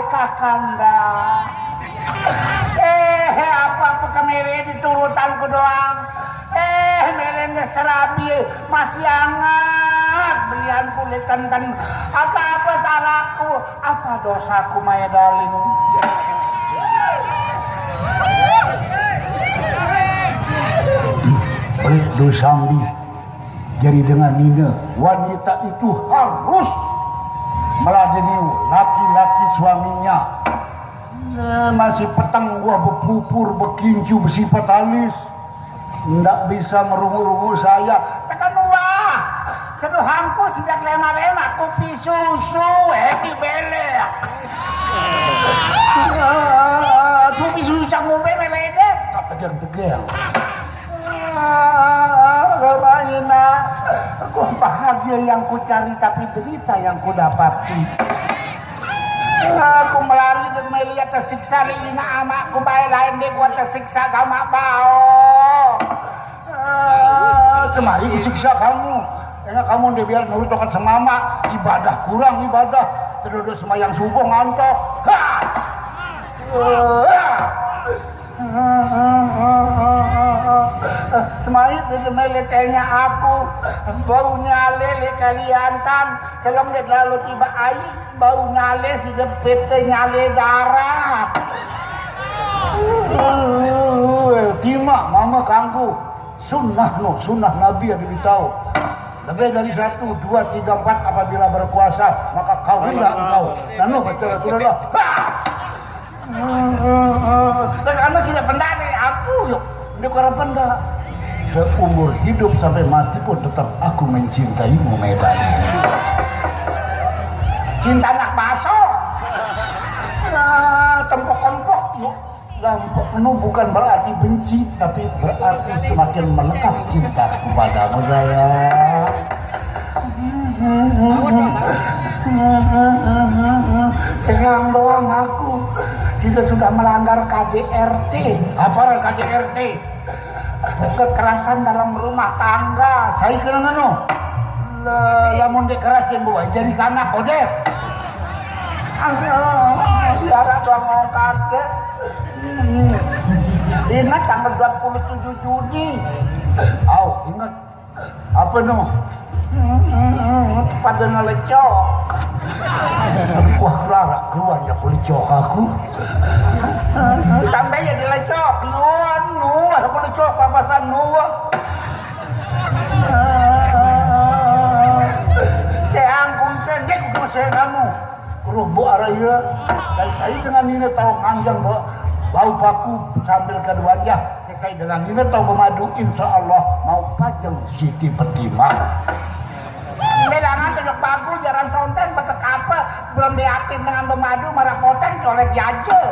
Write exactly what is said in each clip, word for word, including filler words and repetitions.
Kakanda. Eh, apa-apa ke mele diturutanku doang. Eh, melenya serabi masih hangat. Belian kulit tenten. Apa-apa salahku? Apa dosaku, my darling? Oleh dosambi. Jadi dengan nina, wanita itu harus meladeni laki-laki suaminya. Eh, masih peteng gua bepupur, bekincu, besi petalis. Ndak bisa merungu-rungu saya. Tekan wah, seduhanku sidak lema-lema, kupi susu, eh, dibelek. Eh, kupi susu cang ngombe melede, tegang-tegang. Ah, Ramayana, kok bahagia yang ku cari tapi derita yang ku dapati. Aku melari dek melihat tersiksa li ina amakku bae lain dek gua tersiksa sama bao. Ah, semai ku siksa kamu. Enggak kamu ndek biar nurut tokat semama, ibadah kurang ibadah, terus semayang subuh ngantok. Ha! Ah! Semait di mele tenya aku, bau nyale le Kaliantan, celong de lalu tiba ai, bau nyale si de pete nyale darat. Tima mama kangku, sunnah no, sunnah Nabi yang lebih tahu. Lebih dari satu, dua, tiga, empat apabila berkuasa, maka kawinlah engkau. Nanu baca Rasulullah. Dan anu tidak pendek aku yuk. Dia kurang pendek. Seumur hidup sampai mati pun tetap aku mencintaimu, Medan. Cinta anak baso. Nah, tempok-tempok yuk. Gampok nu bukan berarti benci, tapi berarti semakin melekat cinta kepadamu, sayang. Sekarang doang aku. Sida sudah melanggar K D R T. Apa K D R T? Kekerasan dalam rumah tangga. Saya kena ngeno. Lah, lamun dek keras yang bawa jadi kanak kode. Aduh, siara doang ngongkat deh. Hmm. Ingat tanggal dua puluh tujuh Juni. Au, ingat. Apa no? Pada ngelecok. Wah, keluar, keluar ya pelecok aku. Sampai ya dilecok. Nuan, nuan, aku lecok papasan nuan. Seang kungken, dek, aku seang kamu. Kerubuk arah iya. Saya-saya dengan ini tahu nganjang, bau paku sambil keduanya. Saya dengan ini tahu memadu, insya Allah mau pajeng Siti Petimah. Belangan tegak bagus, jaran sonten, pakai kapal, belum diatin dengan memadu, marah poteng, colek jaje.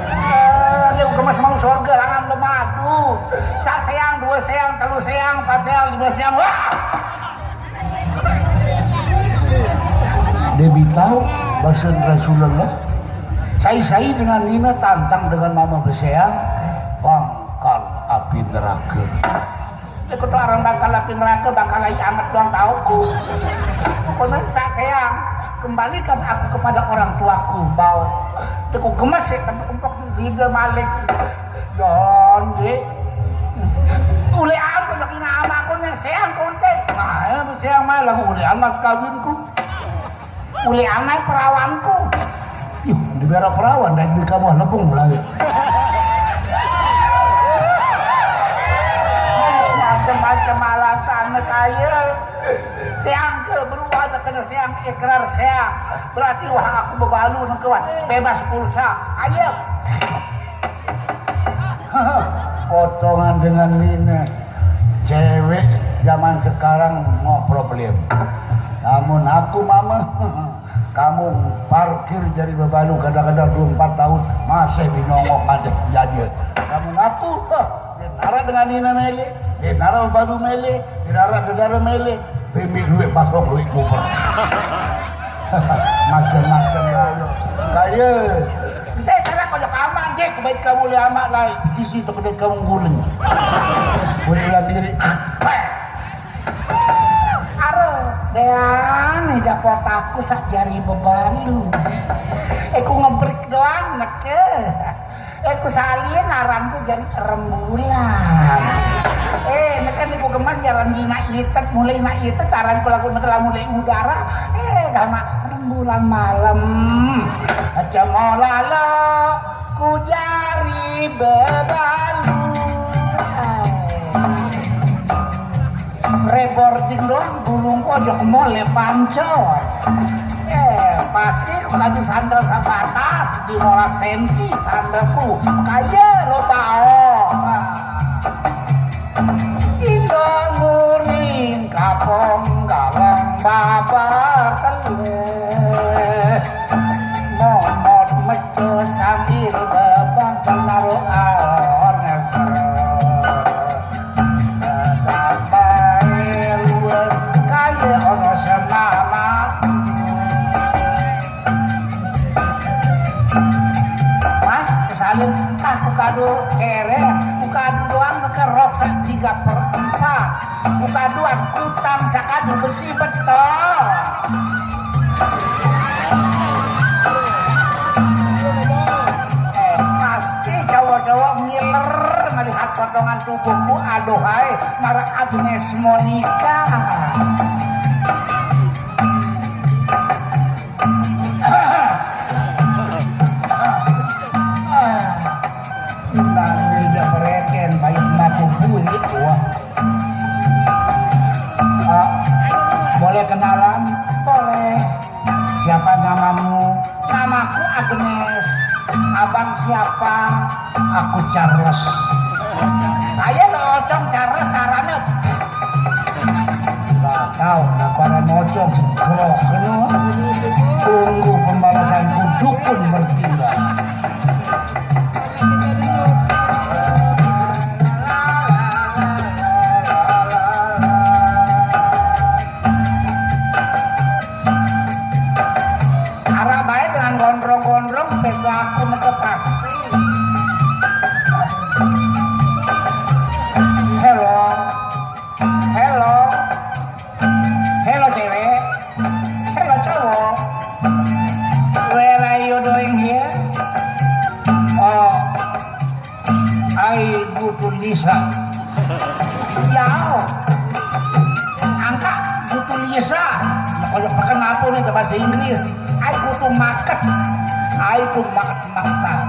Eh, dia gemes mau surga, langan memadu. Sa seang, dua seang, telu seang, empat seang, lima seang, wah! Debi tahu bahasa Rasulullah. Sai-sai dengan nina tantang dengan mama beseang, bangkal api neraka. Ikut orang bangkal api neraka, bangkal ai amat doang tauku. Pokoknya sa seang, kembalikan aku kepada orang tuaku, bau. Teku gemes ya, tempat umpok sida malik. Don, dek. Ule apa lagi nama aku nih seang konte. Nah, ya, seang mah lagu ule amat kawinku. Ule amat perawanku. Yuh, di daerah perawan, dari di kamu lebung lagi. Macam-macam alasan kaya. Seang ke berubah, ada kena seang ikrar seang. Berarti wah aku bebalu nengke wah bebas pulsa. Ayo. Potongan dengan nina. Cewek zaman sekarang mau problem. Namun aku mama, kamu parkir jadi bebalu kadang-kadang dua empat tahun masih dinyongok aja jaje. Namun aku, dia nara dengan nina mele, dia nara bebalu mele, dia nara dedara mele, bemi duit basong duit kuper. Macam-macam lalu. Kaya. Ente salah kau jak aman deh, kebait kamu le amat lai. Sisi tu kedai kamu guling. Boleh ulang diri. Aduh, dean, ija potaku sak jari bebalu. Eh, ku ngebrik doang, neke. Eh, ku salin aran ku jari rembulan. Eh, neke niku gemes jalan di Mak Itet, mulai Mak Itet aran ku lagu neke lamun mulai udara. Eh, sama rembulan malam. Aja mau lalo ku jari bebalu. Rebording doang, bulung pojok mole pancor. Eh, pasti kadu sandal sebatas di molas senti sandalku. Kaya lo bawa. Tindo nguring kapong galang babar tele. Momot meco sambil bebang senaro aor ngeser. Kaye ono semama. Mas, kesalin entah ku kadu kere, ku kadu doang neke rok sak tiga per empat. Ku kaduan kutang sakadu besi beton. Eh, pasti cowok-cowok ngiler melihat potongan tubuhku. Aduhai, marah Agnes Monica. Nang dia pereken, baik ngaku bui, wah. Ah, boleh kenalan? Boleh. Siapa namamu? Namaku Agnes. Abang siapa? Aku Charles. Ayo lo ocong Charles, sarannya. Gak tahu, gak pada nocong. Roh, tunggu pembalasan dukun bertindak. Arah baik dengan gondrong-gondrong, pegaku mete pasti. Hello. Hello. Hello, cewek. Hello, cowok. Where are you doing here? Oh, I go to Lisa. Ya, angka butuh Lisa. Ya, kalau pakai apa nih bahasa Inggris? I go to market. I to market, market.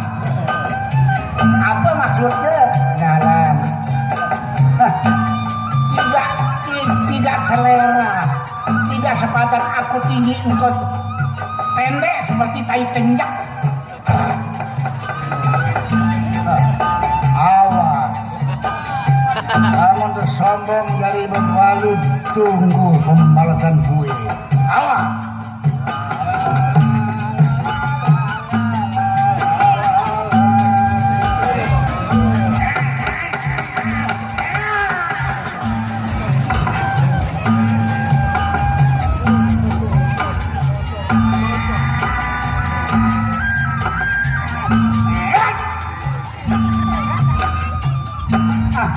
Apa maksudnya? Jalan. Hah. Tidak, ti- tidak selera. Tidak sepadan aku tinggi engkau pendek seperti tai tenjak. Awas. Kamu tersombong dari bebalu, tunggu pembalasan gue. Awas. Ah,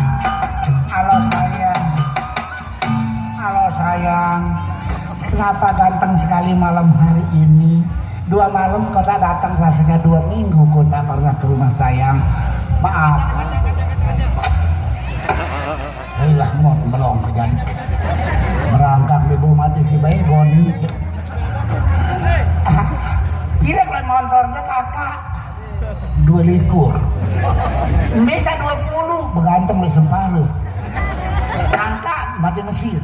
halo sayang. Halo sayang. Kenapa ganteng sekali malam hari ini? Dua malam kau tak datang, rasanya dua minggu kau tak pernah ke rumah sayang. Maaf. Ayolah, mau melong kejadi. Merangkak di bawah mati si Baygon. Tidak lah motornya kakak. Dua likur. Bisa dua puluh, bergantung di sempara. Angka mati mesin.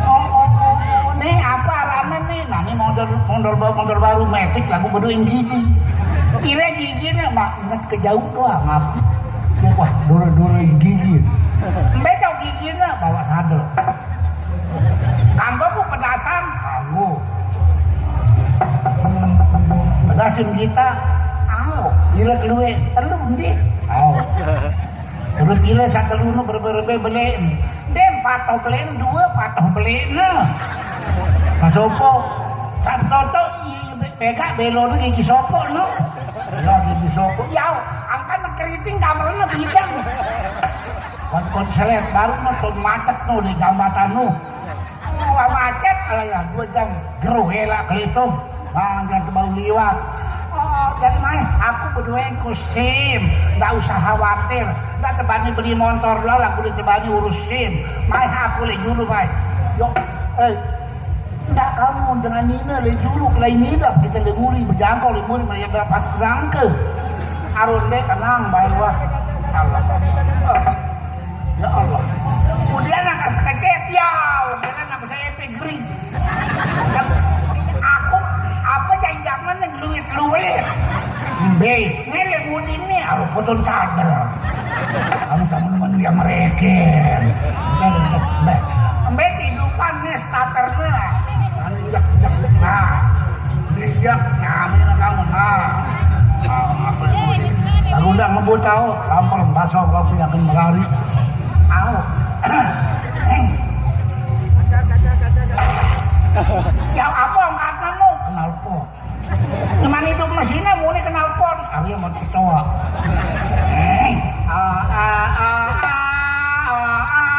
Oh, oh, oh, oh, nih apa rame nih? Nah, ini motor motor ba- motor baru metik lagu bedoin gigi. Kira giginya mak ingat ke jauh doang aku. Wah, doro-doro gigi. Beca giginya bawa sadel. Kanggo ku pedasan, kanggo. Pedasin kita, au, pira keluwe, telu ndi? Au. Terus pira sak telu nu berbe-berbe belen. Dem patoh belen dua, patoh belen. Kasopo? Satoto, iya, iya, be- pega belon gigi sopo nu? Ya gigi sopo. Ya, angkat keriting kameranya bidang. Kon konselet baru nonton macet nu di jambatan nu. Wah, macet, alah, dua jam. Geruh elak kelitung. Bang, jangan bau liwat. Jadi maeh aku berdua ku SIM, ndak usah khawatir. Ndak tebani beli montor doang, laguq tebani urus SIM. Maeh aku leq julu, maeh. Yo, eh, ndak kamu dengan nine leq julu, kelain idap kita leq muri, bejangkau leq muri, meriah pas kerangke. Arun deh tenang, bae wah. Allah. Ya Allah. Kemudian anak sekecil, ya, dia anak saya pegri. Aku, aku apa jadi damen luit-luit. Mbe, ngeleq mudi ni, aruq potong cadel. Kamu sama menu yang mereken. Mbe, mbe, mbe tidupan ni starternya. Anu, jak, jak, nah. Dijak, nah, ini kamu, nah. Ah, apa yang mau di-, aku ndak ngebut tahu, lampar, basah, kopi akan melari. Au. Ya, apa angkatan lu? Knalpot. Cuman hidup mesinnya muni knalpot. Arya mau tercoa. Eh, ah, ah, ah, ah, ah, ah, ah.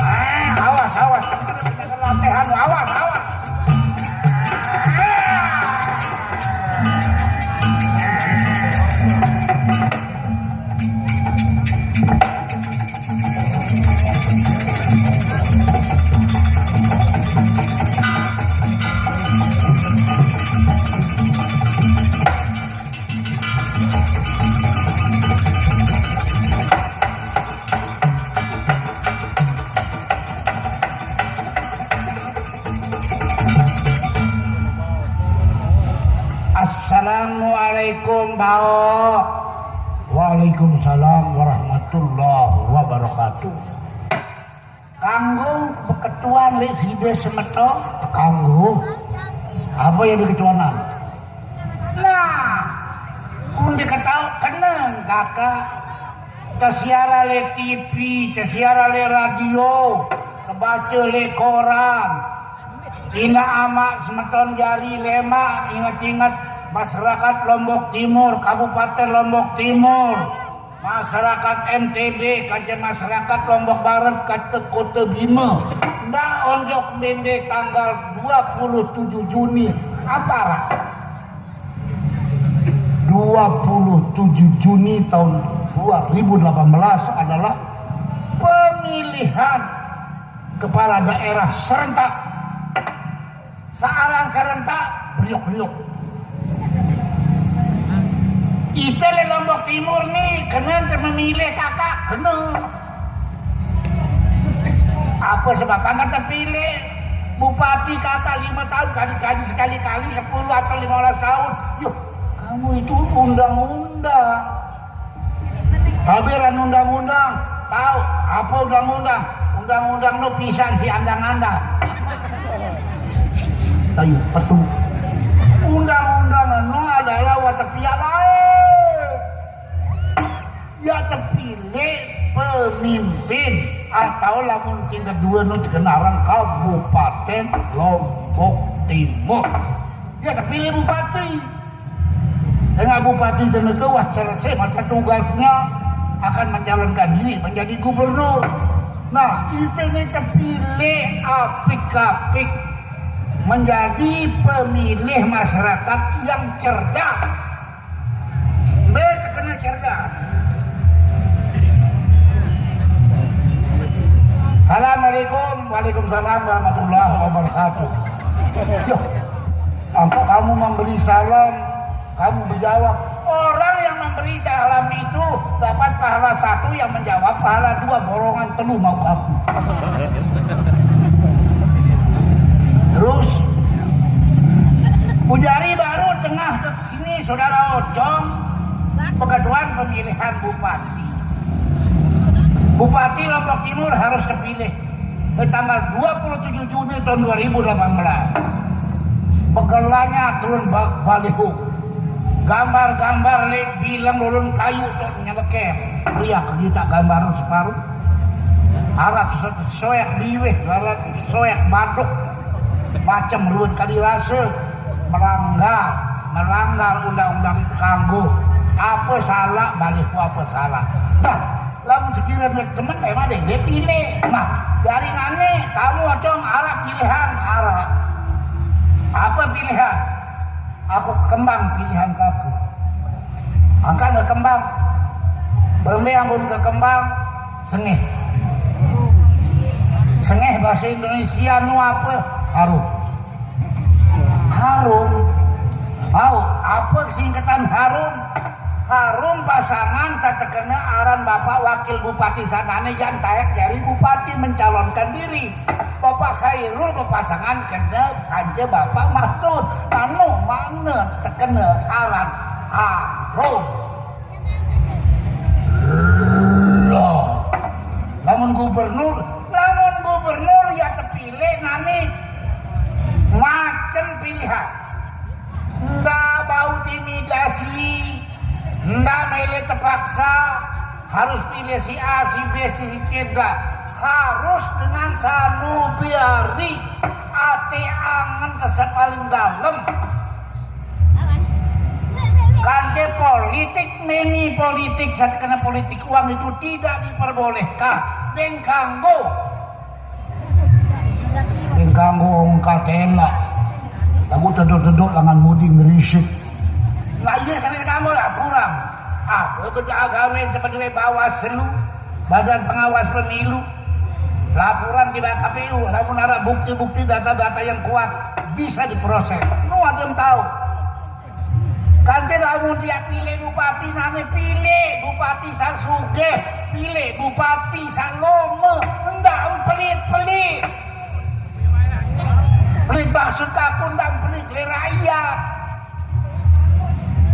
Eh, awas, awas, latihan, awas, awas. Assalamualaikum, Baoq. Waalaikumsalam warahmatullahi wabarakatuh. Kanggo beketuan leq side semeton, tekanggo. Apa yang diketuanan? Nah, mun diketahuq keneng, Kakak. Tesiaran leq T V, tesiaran leq radio, tebace leq koran. Inaq amaq semeton jari lemaq inget-inget masyarakat Lombok Timur, Kabupaten Lombok Timur, masyarakat N T B, kance masyarakat Lombok Barat, kance Kote Bime. Ndaq onjok mbe-mbe tanggal dua puluh tujuh Juni, apa araq? Dua puluh tujuh Juni tahun dua ribu delapan belas adalah pemilihan kepala daerah serentak. Searan serentak, beriuk-beriuk. Ite leq Lombok Timur ni, kene ente memilih, Kakak? Kene. Apa sebab angkat tepilih bupati, Kakak, lime taun, kali-kali, sekali-kali sepuluh atau lime belas taun? Yuh, kamu itu undang-undang. Taberan undang-undang, tao ape undang-undang? Undang-undang no pisan siq andang-andang. Ayo, petu. Undang-undang no adalah wah tepiaq laeq. Ye tepilih pemimpin atau lamun tingkat due no tekenaran Kabupaten Lombok Timur. Ye tepilih bupati. Dengan bupati teneke wah selesai masa tugasnya, akan mencalonkan diri menjadi gubernur. Nah, ite ni tepilih apik-apik menjadi pemilih masyarakat yang cerdas. Mbe tekene cerdas? Assalamualaikum. Waalaikumsalam warahmatullahi wabarakatuh. Yoh, angkaq kamu memberi salam, kamu menjawab. Orang yang memberi salam itu dapat pahala satu, yang menjawab pahala dua, borongan telu mauq kamu. Terus, ujari baru tengah ke sini, Saudara Ocong, beketuan pemilihan bupati. Bupati Lombok Timur harus terpilih di tanggal dua puluh tujuh Juni tahun dua ribu delapan belas. Begelanya turun ba-, baliho. Gambar-gambar leq bileng lolon kayuq toq nyeleker. Riak ditaq gambar separuh. Araq se-, soeq biwih, araq soeq badoq. Macem ruen kali rase. Melanggar, melanggar undang-undang itu kanggo. Apa salah, balik ku apa salah. Nah, lamun sekiranya temen emang deh, dia pilih. Nah, jaringannya, kamu ocong arah pilihan, arah. Apa pilihan? Aku kekembang pilihan kaku. Angkat kekembang. Berembe ampun kekembang, sengeh. Sengeh bahasa Indonesia nu apa? Harum. Harum. Tahu apa singkatan harum? Harum pasangan satekena aran Bapak Wakil Bupati sanane jan taek jari bupati mencalonkan diri. Bapak Khairul berpasangan kena kance Bapak Mahsud. Anu makna tekena aran harum. Loh. Lamun gubernur, lamun gubernur ya tepilih nani macem pilihan. Ndak bau intimidasi, ndak milih terpaksa, harus pilih si A, si B, si C, ndak. Harus dengan sanubiari ati angen tesep paling dalam. Kante politik, meni politik, saat kena politik uang itu tidak diperbolehkan. Deng kanggo. Deng kanggo engkatela. Lagu teduk-teduk langan mudi ngerisik. Lah iya sambil kamu lah kurang. Ah, beda agawe tempat duwe bawas selu. Badan Pengawas Pemilu, laporan di K P U, lamun ada bukti-bukti, data-data yang kuat, bisa diproses. Nu ada yang tahu. Kante lamun dia pilih bupati, nane pilih bupati sasuge, pilih bupati salome, ndak pelit-pelit. Pelit maksud aku ndak pelit le rakyat.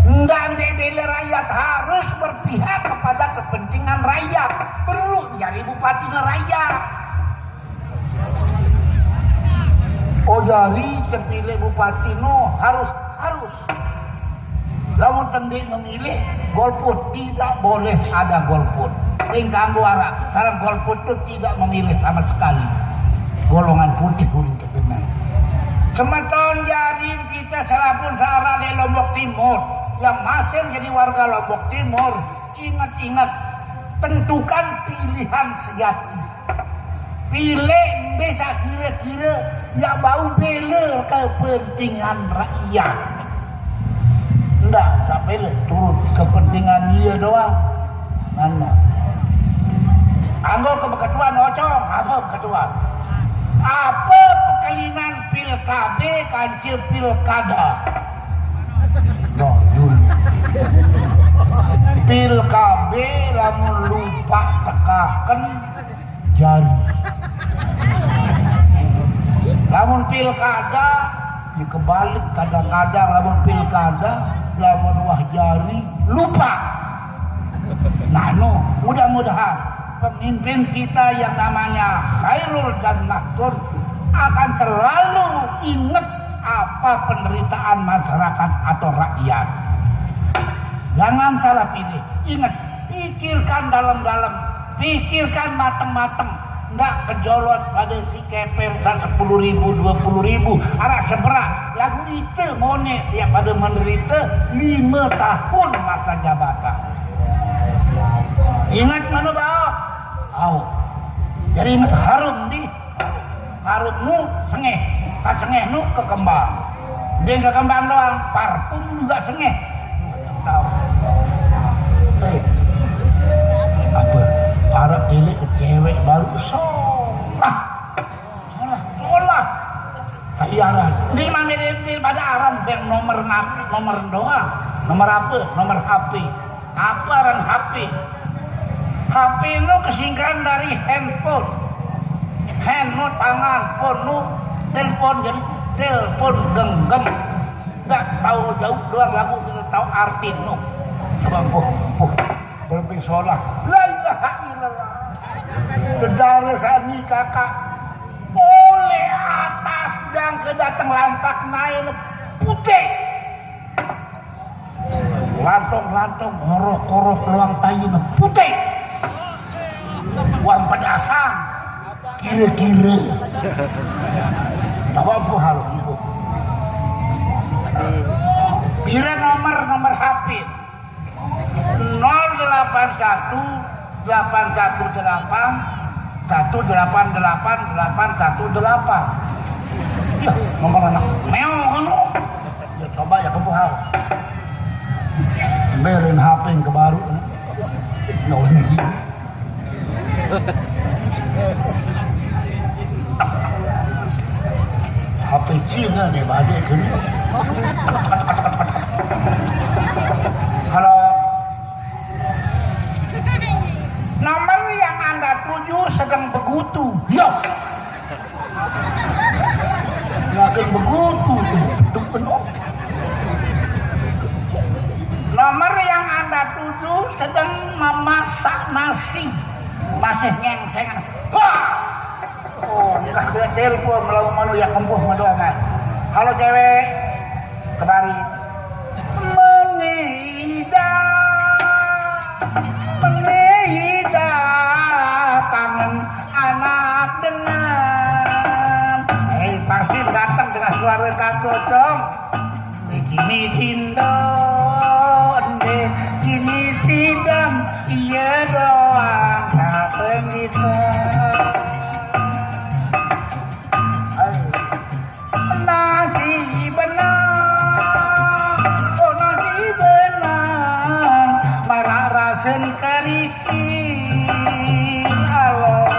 Ndak bela rakyat, harus berpihak kepada kepentingan rakyat. Perlu jadi bupati rakyat. Oh, jari terpilih bupati no harus, harus. Lamun tende memilih golput, tidak boleh ada golput. Ring kanggo arah, sekarang golput itu tidak memilih sama sekali. Golongan putih ulun terkenal. Semeton jarin kita salapun searah di Lombok Timur, yang masih jadi warga Lombok Timur, ingat-ingat, tentukan pilihan sejati. Pilih bisa kira-kira yang bau bela kepentingan rakyat. Ndak sampai le turut kepentingan dia doang. Nana. Anggo ke beketuan ocong, apa beketuan? Apa pekelinan pil K B kance pilkada? No, Jul. Pil K B lamun lupa tekaken jari. Lamun pilkada, dikebalik kadang-kadang lamun pilkada, lamun wah jari, lupa. Nah, no, mudah-mudahan pemimpin kita yang namanya Khairul dan Maktur akan selalu ingat apa penderitaan masyarakat atau rakyat. Jangan salah pilih. Ingat, pikirkan dalam-dalam, pikirkan mateng-mateng. Ndak kejolot pada si kepeng sa sepuluh ribu, dua puluh ribu, arah seberak. Lagu itu mone dia pada menderita lima tahun masa jabatan. Ingat mana, Bah? Au. Jadi ingat harum di harum. Harum nu sengeh, kasengeh nu kekembang. Dia kekembang doang, parfum juga sengeh. Tahu. Eh, apa? Para pilih ke cewek baru solah. Solah, solah. Sayaran. Ini mah mirip pada aran beng nomor ngap-, nomor doang. Nomor apa? Nomor H P. Apa aran H P? H P nu kesingkatan dari handphone. Hand nu tangan, phone nu telepon, jadi telepon genggam. Nggak tahu jauh doang lagu, nggak tahu arti nu. Coba puh, puh. Berping solah. La ilaha illallah. Dedare sani kakak. Oleh atas dang ke datang lampak naik putih. Lantong-lantong, horok-horok, luang tayin putih. Uang pedasan, kira-kira. Tahu apa hal itu? Pira nomor, nomor H P? Nol delapan satu delapan satu delapan satu delapan delapan delapan satu delapan. Ya, nomor anak meo ngono. Ya, coba ya, kebuhal. Berin H P yang kebaru. No, ini. H P Cina nih, badai ke. Kalau nomor yang Anda tuju sedang begutu. Ya. Makin begutu tuh, betul penuh. Nomor yang Anda tuju sedang memasak nasi, masih ngengseng. Wah! Oh, kah dia telepon, melamun manu ya kempuh madoa mah. Halo, cewek, kemari. Menida, menida, kangen anak dengan. Hei, pasti datang dengan suara kakocong. Begini cinta, begini tidak, iya doang tak begitu. Ayo. Nasi benang, oh, nasi benang, marak rasen kerikil, Allah.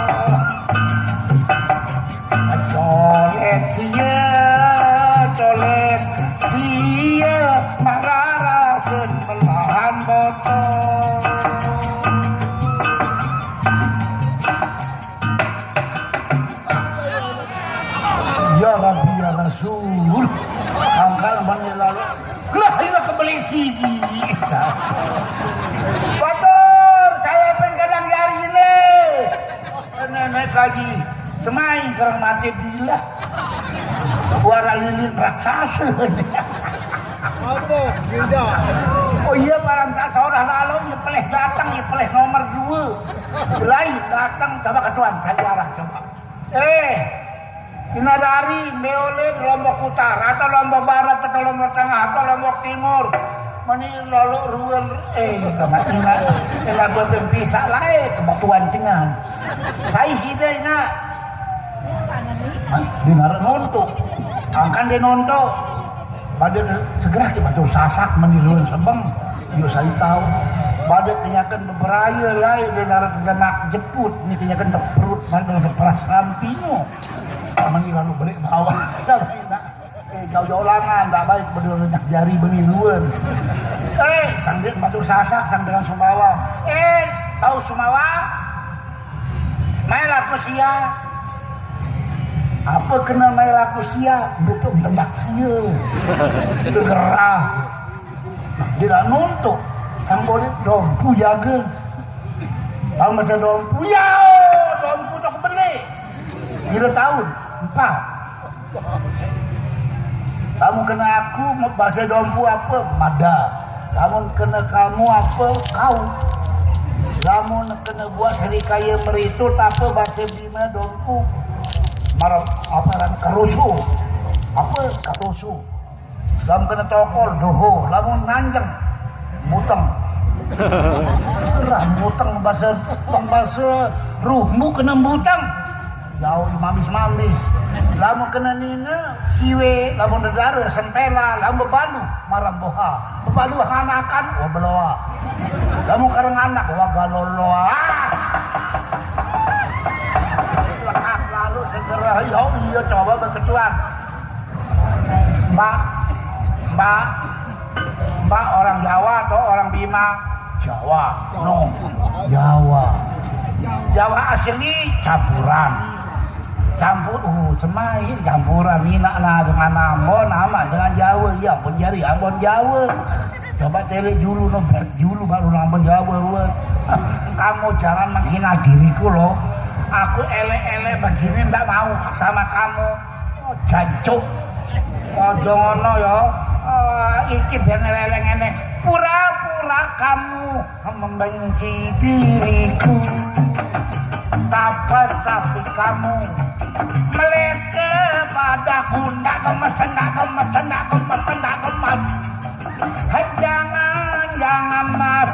Colet sia, colet sia, marak rasen belahan botol. Ya Rabbi, ya Rasul. Angkal mani lalu. Lah, ini kebeli sigi. Batur, saya pengkadang jari ini. Nenek lagi semai kerang mati gila. Suara lilin raksasa. Apa? Gila. Oh iya, barang tak seorang lalu, ya peleh datang, ya peleh nomor dua. Lain datang, coba ke Tuhan, saya arah, coba. Eh, Inadari, Meole, Lombok Utara, atau Lombok Barat, atau Lombok Tengah, atau Lombok Timur. Mani lolo ruan, eh, kama ina, ina gue pempisah lae, kebatuan dengan. Saya sih deh, ina. Hah? Di narik nonto. Angkan dia nonto. Pada segera ke Batur Sasak, mani ruan sebeng. Yo, saya tahu. Pada kenyakan beberaya lae, dia narik genak jeput. Ini kenyakan teperut, pada seperah sampinyo. Mani lalu balik bawah. Dah, ina. Eh, jauh-jauh langan, tak baik berdua renyak jari beniruan. Eh, sang dia Batur Sasak, sang dengan Sumbawa. Eh, tahu Sumbawa? Mai laku sia. Apa kena mai laku sia? Betul tembak sia. Itu gerah. Nah, dia nak nontok. Sang boleh dompu jaga. Tahu masa dompu? Ya, dompu tak beli. Bila tahun? Empat. Kamu kena aku, bahasa dompu apa? Mada. Kamu kena kamu apa? Kau. Kamu kena buat serikaya meritu, apa bahasa Bima dompu? Marah apa, karusu? Apa? Karusu. Lamun kena tokol, doho. Lamun nganjeng, buteng. Gerah buteng, bahasa, bahasa ruhmu kena buteng. Jauh mambis-mambis. Lamun kena nina, siwe, lamun dedara, sempela, lamun bebalu, marah boha. Bebalu hanakan, wah beloa. Lamun kareng anak, wah galoloa. Lekas lalu segera, ya iya, coba beketuan. Mbak, Mbak, Mbak orang Jawa atau orang Bima? Jawa. No. Jawa. Jawa asli campuran. Campur, uh, semai campuran. Ina nah dengan Ambon, aman dengan Jawa. Iya, Ambon jari, Ambon Jawa. Coba tele julu, no, berat julu baru Ambon Jawa, ruan. Kamu jangan menghina diriku, loh. Aku elek-elek begini ndak mau sama kamu. Oh, jancuk. Ojo ngono ya. Ah, iki ben elek-elek ngene. Pura-pura kamu membenci diriku. Tapi, tapi kamu melihat ke Ada guna gemes, ndak gemes, ndak gemes, ndak gemes. Hai, jangan, jangan, Mas.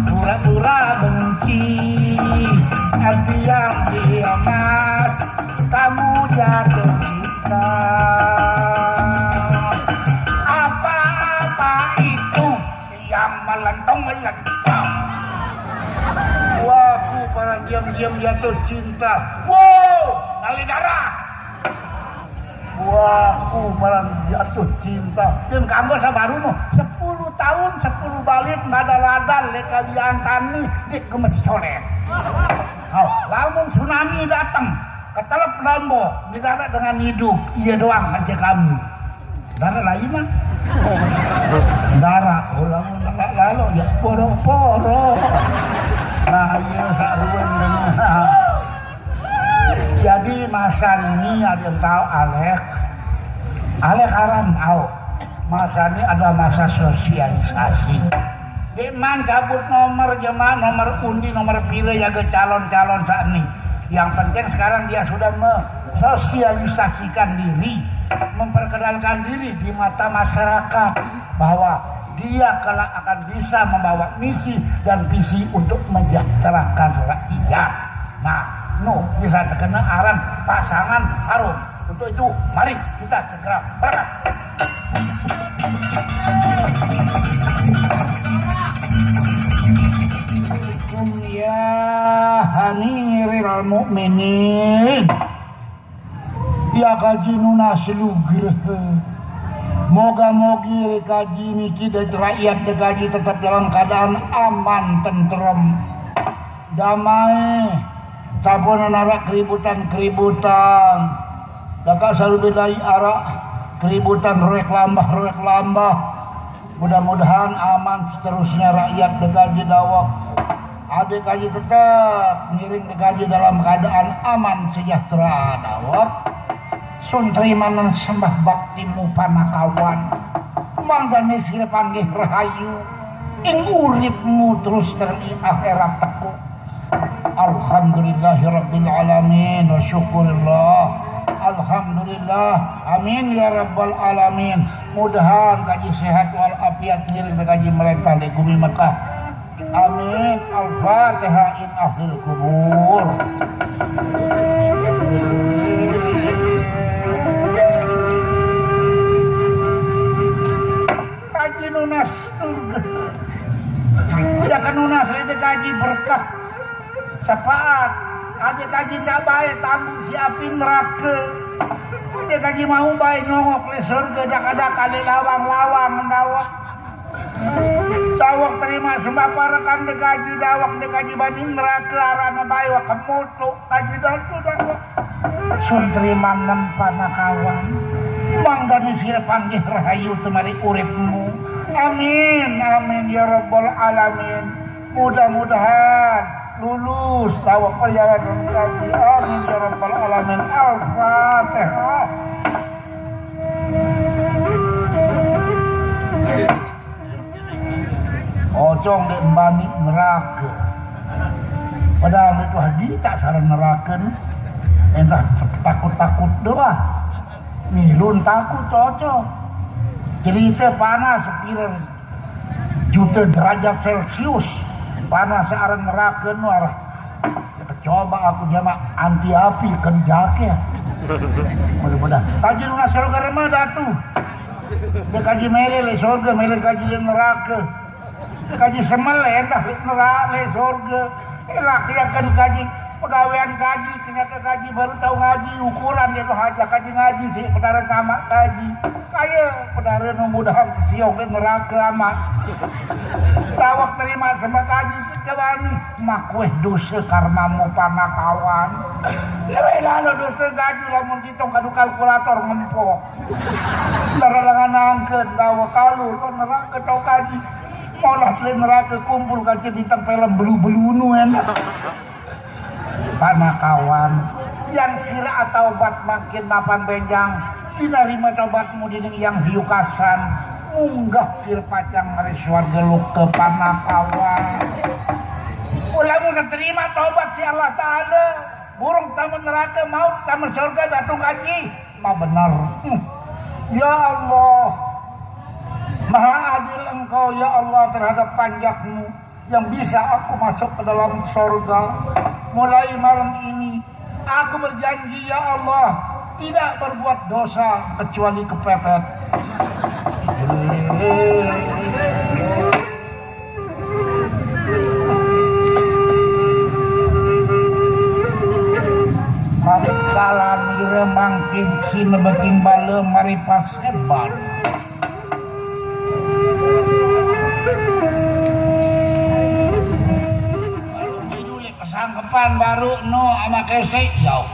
Pura-pura benci. Diam-diam, Mas. Kamu jatuh cinta. Apa-apa itu yang melentong-melentong. Wah, aku parang diam-diam jatuh cinta. Wow, ngali darah. Wah, aku parang jatuh cinta. Dan kanggo sabaru mah sepuluh tahun, sepuluh balik, nada ladan, leka liantan nih, dik gemes colet. Oh, lamun tsunami datang, ketelep Lombok, negara dengan hidup, iya doang aja kamu. Negara lain mah. Negara, oh, lamun negara lalu, ya, poro-poro. Nah, iya, saruan dengan. Jadi, masa ini ada yang tahu, Alek? Alek haram, tahu. Masa ini adalah masa sosialisasi. Deman cabut nomor jemaah, nomor undi, nomor pire, ya, ke calon-calon saat ini. Yang penting sekarang dia sudah mensosialisasikan diri, memperkenalkan diri di mata masyarakat bahwa dia kelak akan bisa membawa misi dan visi untuk menyejahterakan rakyat. Nah, nu bisa terkena aran pasangan harum. Untuk itu, mari kita segera berangkat. Ya Amiril Mukminin, ya Kaji nunas lugreh. Moga-mogi Kaji niki dan rakyat Kaji tetap dalam keadaan aman, tentrem, damai. Sampun nara keributan-keributan. Daka sarubedai ara keributan, roek lambah, roek lambah. Mudah-mudahan aman seterusnya rakyat Kaji dawek. Adik Kaji tetap ngiring Kaji dalam keadaan aman sejahtera dawek. Sun terimanan sembah baktimu panakawan. Mangdani sira panggih rahayu. Ing uripmu terus teri akhirat teku. Alhamdulillahirabbil alamin wa syukurillah. Alhamdulillah. Amin ya rabbal alamin. Mudahan Kaji sehat walafiat ngiring Kaji merentah di gumi Mekah. Amin. Al-Fatihah in ahlil kubur. Kaji nunas surga. Ya kan nunas rede Kaji berkah. Sepaat. Ada Kaji ndak baik tanggung si api neraka. Ada Kaji mau baik nyongok le surga, dak ada kali lawang-lawang dawek. Dawek terima sembah parekan Kaji, dawek Kaji bani neraka arana bae wa kemutu Kaji datu dawek. Sun terima nem panakawan. Mangdani sira panggih rahayu temari uripmu. Amin, amin ya rabbal alamin. Mudah-mudahan lulus dawek perjalanan Kaji. Amin ya rabbal alamin. Al-Fatihah. Ocong dek mbani neraka. Padahal itu haji tak salah neraka nih. Entah takut-takut doang. Milun takut, cocok. Cerita panas sepira juta derajat Celcius. Panas arah neraka nu arah. Coba aku jama anti api kan jake. Mudah-mudahan. Kaji lunas surga remah datu. Dia kaji mele le surga, mele kaji le neraka. Kaji semel endah le neraka le surga. Elak dia kan kaji pegawaian kaji, kenyata kaji baru tahu ngaji, ukuran dia tuh aja kaji ngaji sih, benaran nama kaji. Kaya pedara nu mudahan tesiok di neraka amat. Tawak terima sembah kaji kebani. Makueh dosa karmamu panakawan. Lewe lalo dosa gaji lamun kitong kadu kalkulator ngempok. Naralangan angke dawa kalur neraka tau kaji. Maulah beli neraka kumpul kaji bintang film belu-belunu enak. Panakawan, yang sira ataubat makin mapan benjang, tinarima taubatmu dening yang hiukasan, munggah sira pacang mari swarga luka panakawan. Ulamu terima taubat si Allah Ta'ala, burung tamu neraka, mau tamu surga, datung kaji. Benar. Hmm. Ya Allah, maha adil Engkau, ya Allah, terhadap panjakmu, yang bisa aku masuk ke dalam sorga. Mulai malam ini, aku berjanji, ya Allah, tidak berbuat dosa kecuali kepepet. Tatkala nira mangkin sina betimbala maripaseban. Pasangkepan baru no ama kesek yau.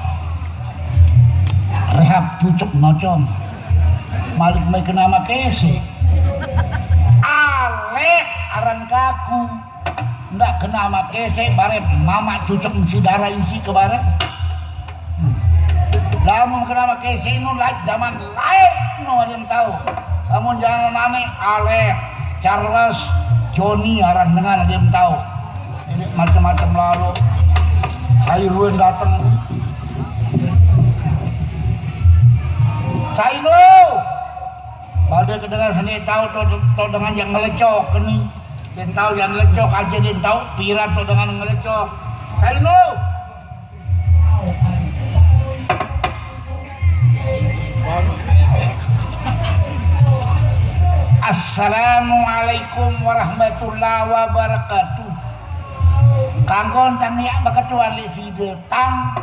Rehab cucuk nocong. Malik mai kena ama kesek. Alek aran kaku. Ndak kena ama kesek bare mamak cucuk mesti darah isi ke bare. Hmm. Lamun kena ama kesek no la-, zaman lain no ada yang tahu. Lamun zaman ane Alek, Charles, Joni aran dengan ada yang tahu. Ini macam-macam lalu. Sairun datang. Sainu. Pada kedengar sendiri tahu tuh, tuh dengan yang ngelecok ni. Dia tahu yang ngelecok aja dia tahu pira tuh dengan ngelecok. Sainu. Assalamualaikum warahmatullahi wabarakatuh. Kangkon tang ya beketuan li side tang.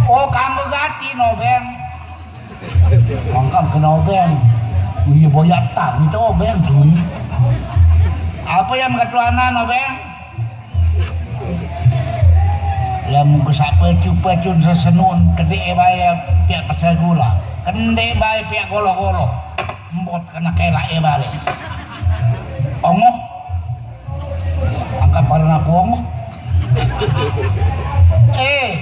Oh, kanggo gati no beng. Mangkang kena obeng. Oh iya, boyak tang itu obeng tuh. Apa yang ketuanan obeng? Lamun kesak pecu-pecun sesenun kedek bae piak pesegula. Kendek bae piak golo-golo. Embot kena kelak e balik. Ongoh. Angkat barang aku ongoh. Eh,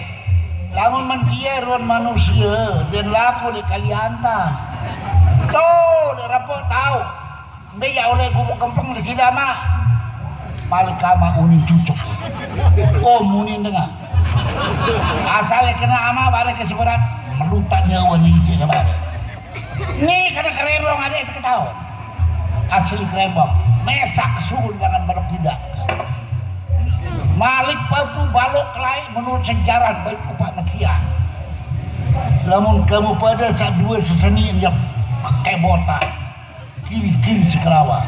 lamun mentia ruan manusia dan laku di Kaliantan. Tuh, di repot tahu. Mbe ya oleh gubuk kempeng di sida mah. Paling kama unin cucuk. Oh, munin dengar. Asal kena ama balik ke seberat. Melutak nyawa di isi balik. Ni kada kerembong ada itu ketahuan. Asli kerembong. Mesak suhun jangan pada tidak. Malik papu balok kelai menurut sejarah baik upak Mesian. Lamun kamu pada sak dua seseni yang kebotan. Kiri-kiri sekelawan.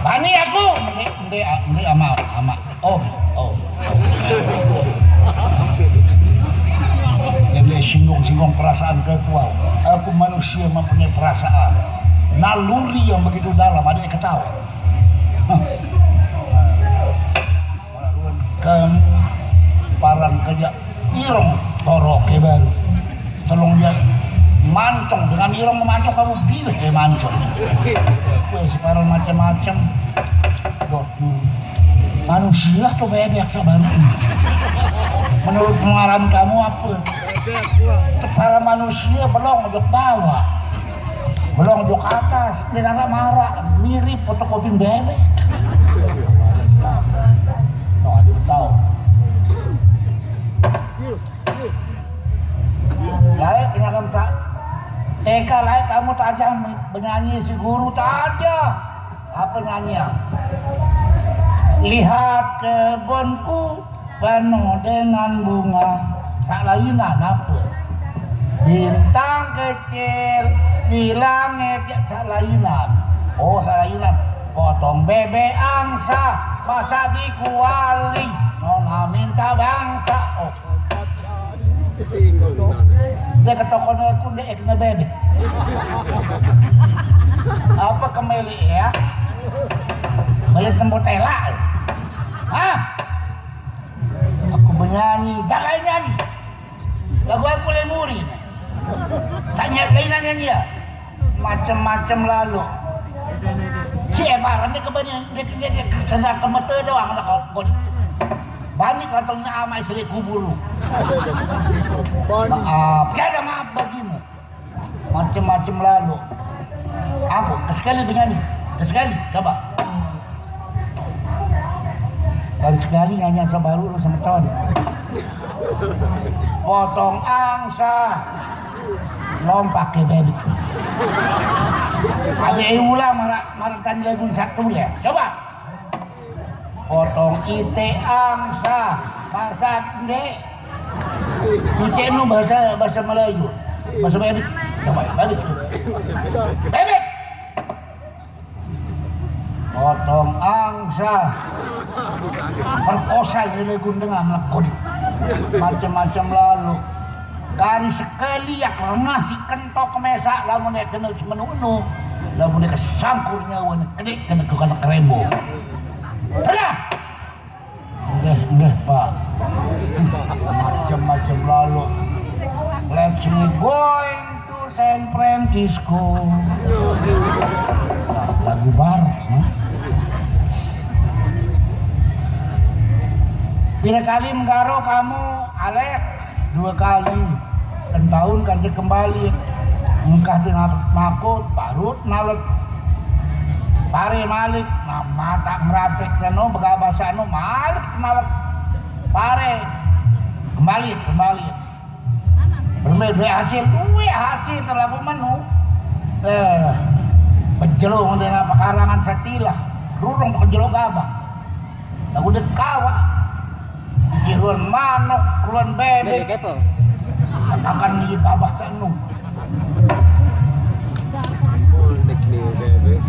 Bani aku, mende, mende, mende ama, ama. Oh, oh. Jadi singgung-singgung perasaan ke aku. Aku manusia mempunyai perasaan. Naluri yang begitu dalam, ada yang ketawa. Hah. Kamu parang kerja irung toroke baru. Tolong ya mancong dengan irung mancong kamu bilih ya mancong. Weh, sekarang macam-macam. Waduh. Manusia tuh bebek sabaru. Menurut pengalaman kamu apa? Kepala manusia belum ojok bawah. Belum ojok atas. Dia anak marah. Mirip fotokopi bebek. Tuh, aduh, tahu. Lae, kenyang tak. Teka lae kamu tajam menyanyi si guru tajam. Apa nyanyi ya? Lihat kebunku penuh dengan bunga. Sak lainan apa? Bintang kecil di langit ya sak lainan. Oh, sak lainan. Potong bebek angsa, masa di kuali. Nona minta bangsa. Oh. Dia ke toko aku, dia kena bebek. Apa kembali ya? Balik tempat tela. Hah? Aku menyanyi, dah lain nyanyi. Lagu aku boleh muri. Tanya lain nyanyi ya. Macam-macam lalu. Si Ebaran dia kebanian, dia, dia, dia sedang ke mata doang dah kau. Kau ni. Bani kantongnya amai selik kubur lu. Maaf, tiada maaf bagimu. Macam-macam lalu. Aku sekali penyanyi, sekali coba. Baru sekali nyanyi sama baru lu sama tahun. Potong angsa. Lompak ke bebek. Ada ulang marah marah tanya lagu satu ya. Coba. Potong ite angsa. Bahasa Ende. Ite no bahasa bahasa Melayu. Bahasa bebek. Coba bebek. Bebek. Potong angsa. Perkosa lele gundengan melekodi. Macam-macam lalu. Kari sekali ya lengah si kentok mesa lamun ya kena semenu-enu. Lamun ya kesangkur nyawa nih, kena tukang kerembo. Dah. Nggih, nggih, Pak. Macam-macam lalu. Let's we going to San Francisco. Nah, lagu baru. Hmm? Pira kali menggaro kamu, Alek? Dua kali. Kentahun kan kembali. Engkah tinapet makut, barut nalet. Pare malik, nah mata ngerapek teno begabasano malik nalet. Pare kembali, kembali. Bermain duwe hasil, duwe hasil terlalu menu. Eh, pejelo dengan pekarangan setilah, rurung pejelo gabah. Lagu dekawa. Isi ruan manuk, ruan bebek. Bebek apa? Makan nih gabah senu. Unik nih bebek.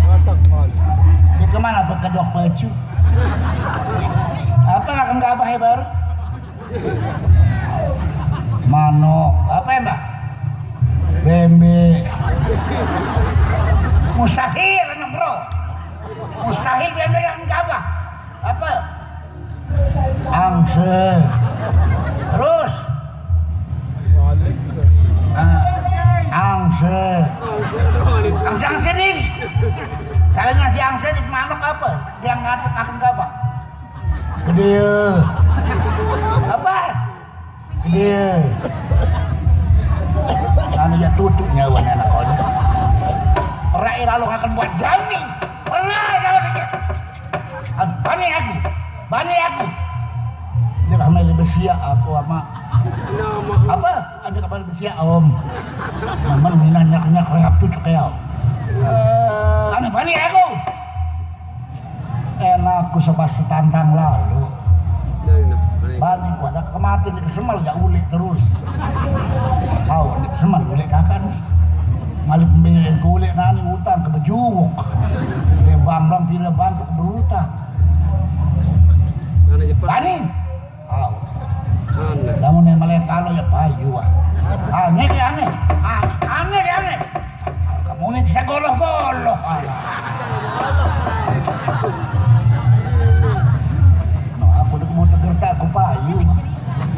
Otak, otak. Ini kemana bekedok baju? Apa akan gabah ya baru? Manuk, apa ya, Mbak? Bembe. Mustahil, anak bro. Mustahil bembe yang gabah. Apa? Angse. Terus? Ah, angse. Angse, angse nih. Caranya si angse di manuk apa? Yang ngatur akan gabah. Gede. Apa? Gede. Anu ya tutup nyawa anak kau. Rai lalu akan buat jami. Pernah ya dikit. Bani aku. Bani aku. Dia kami lebih siap aku sama apa? Ada kabar lebih siap om. Naman minanyak-nyak rehab tuh cekeo. Karena bani aku. Enak ku sepas setantang lalu. Bani ku ada kematian di kesemel ya ulik terus. Kau di kesemel ulik kakak nih. Malik mbe ku ulik nani utang ke bejuruk. Dia bambang pila bantuk berutang. Bani. Au. Aneh. Lamun yang melihat kalau ya payu ah. Aneh ya aneh. Ah, aneh ya aneh. Kamu ini bisa goloh-goloh. Alah. No, aku udah mau teger tak aku payu.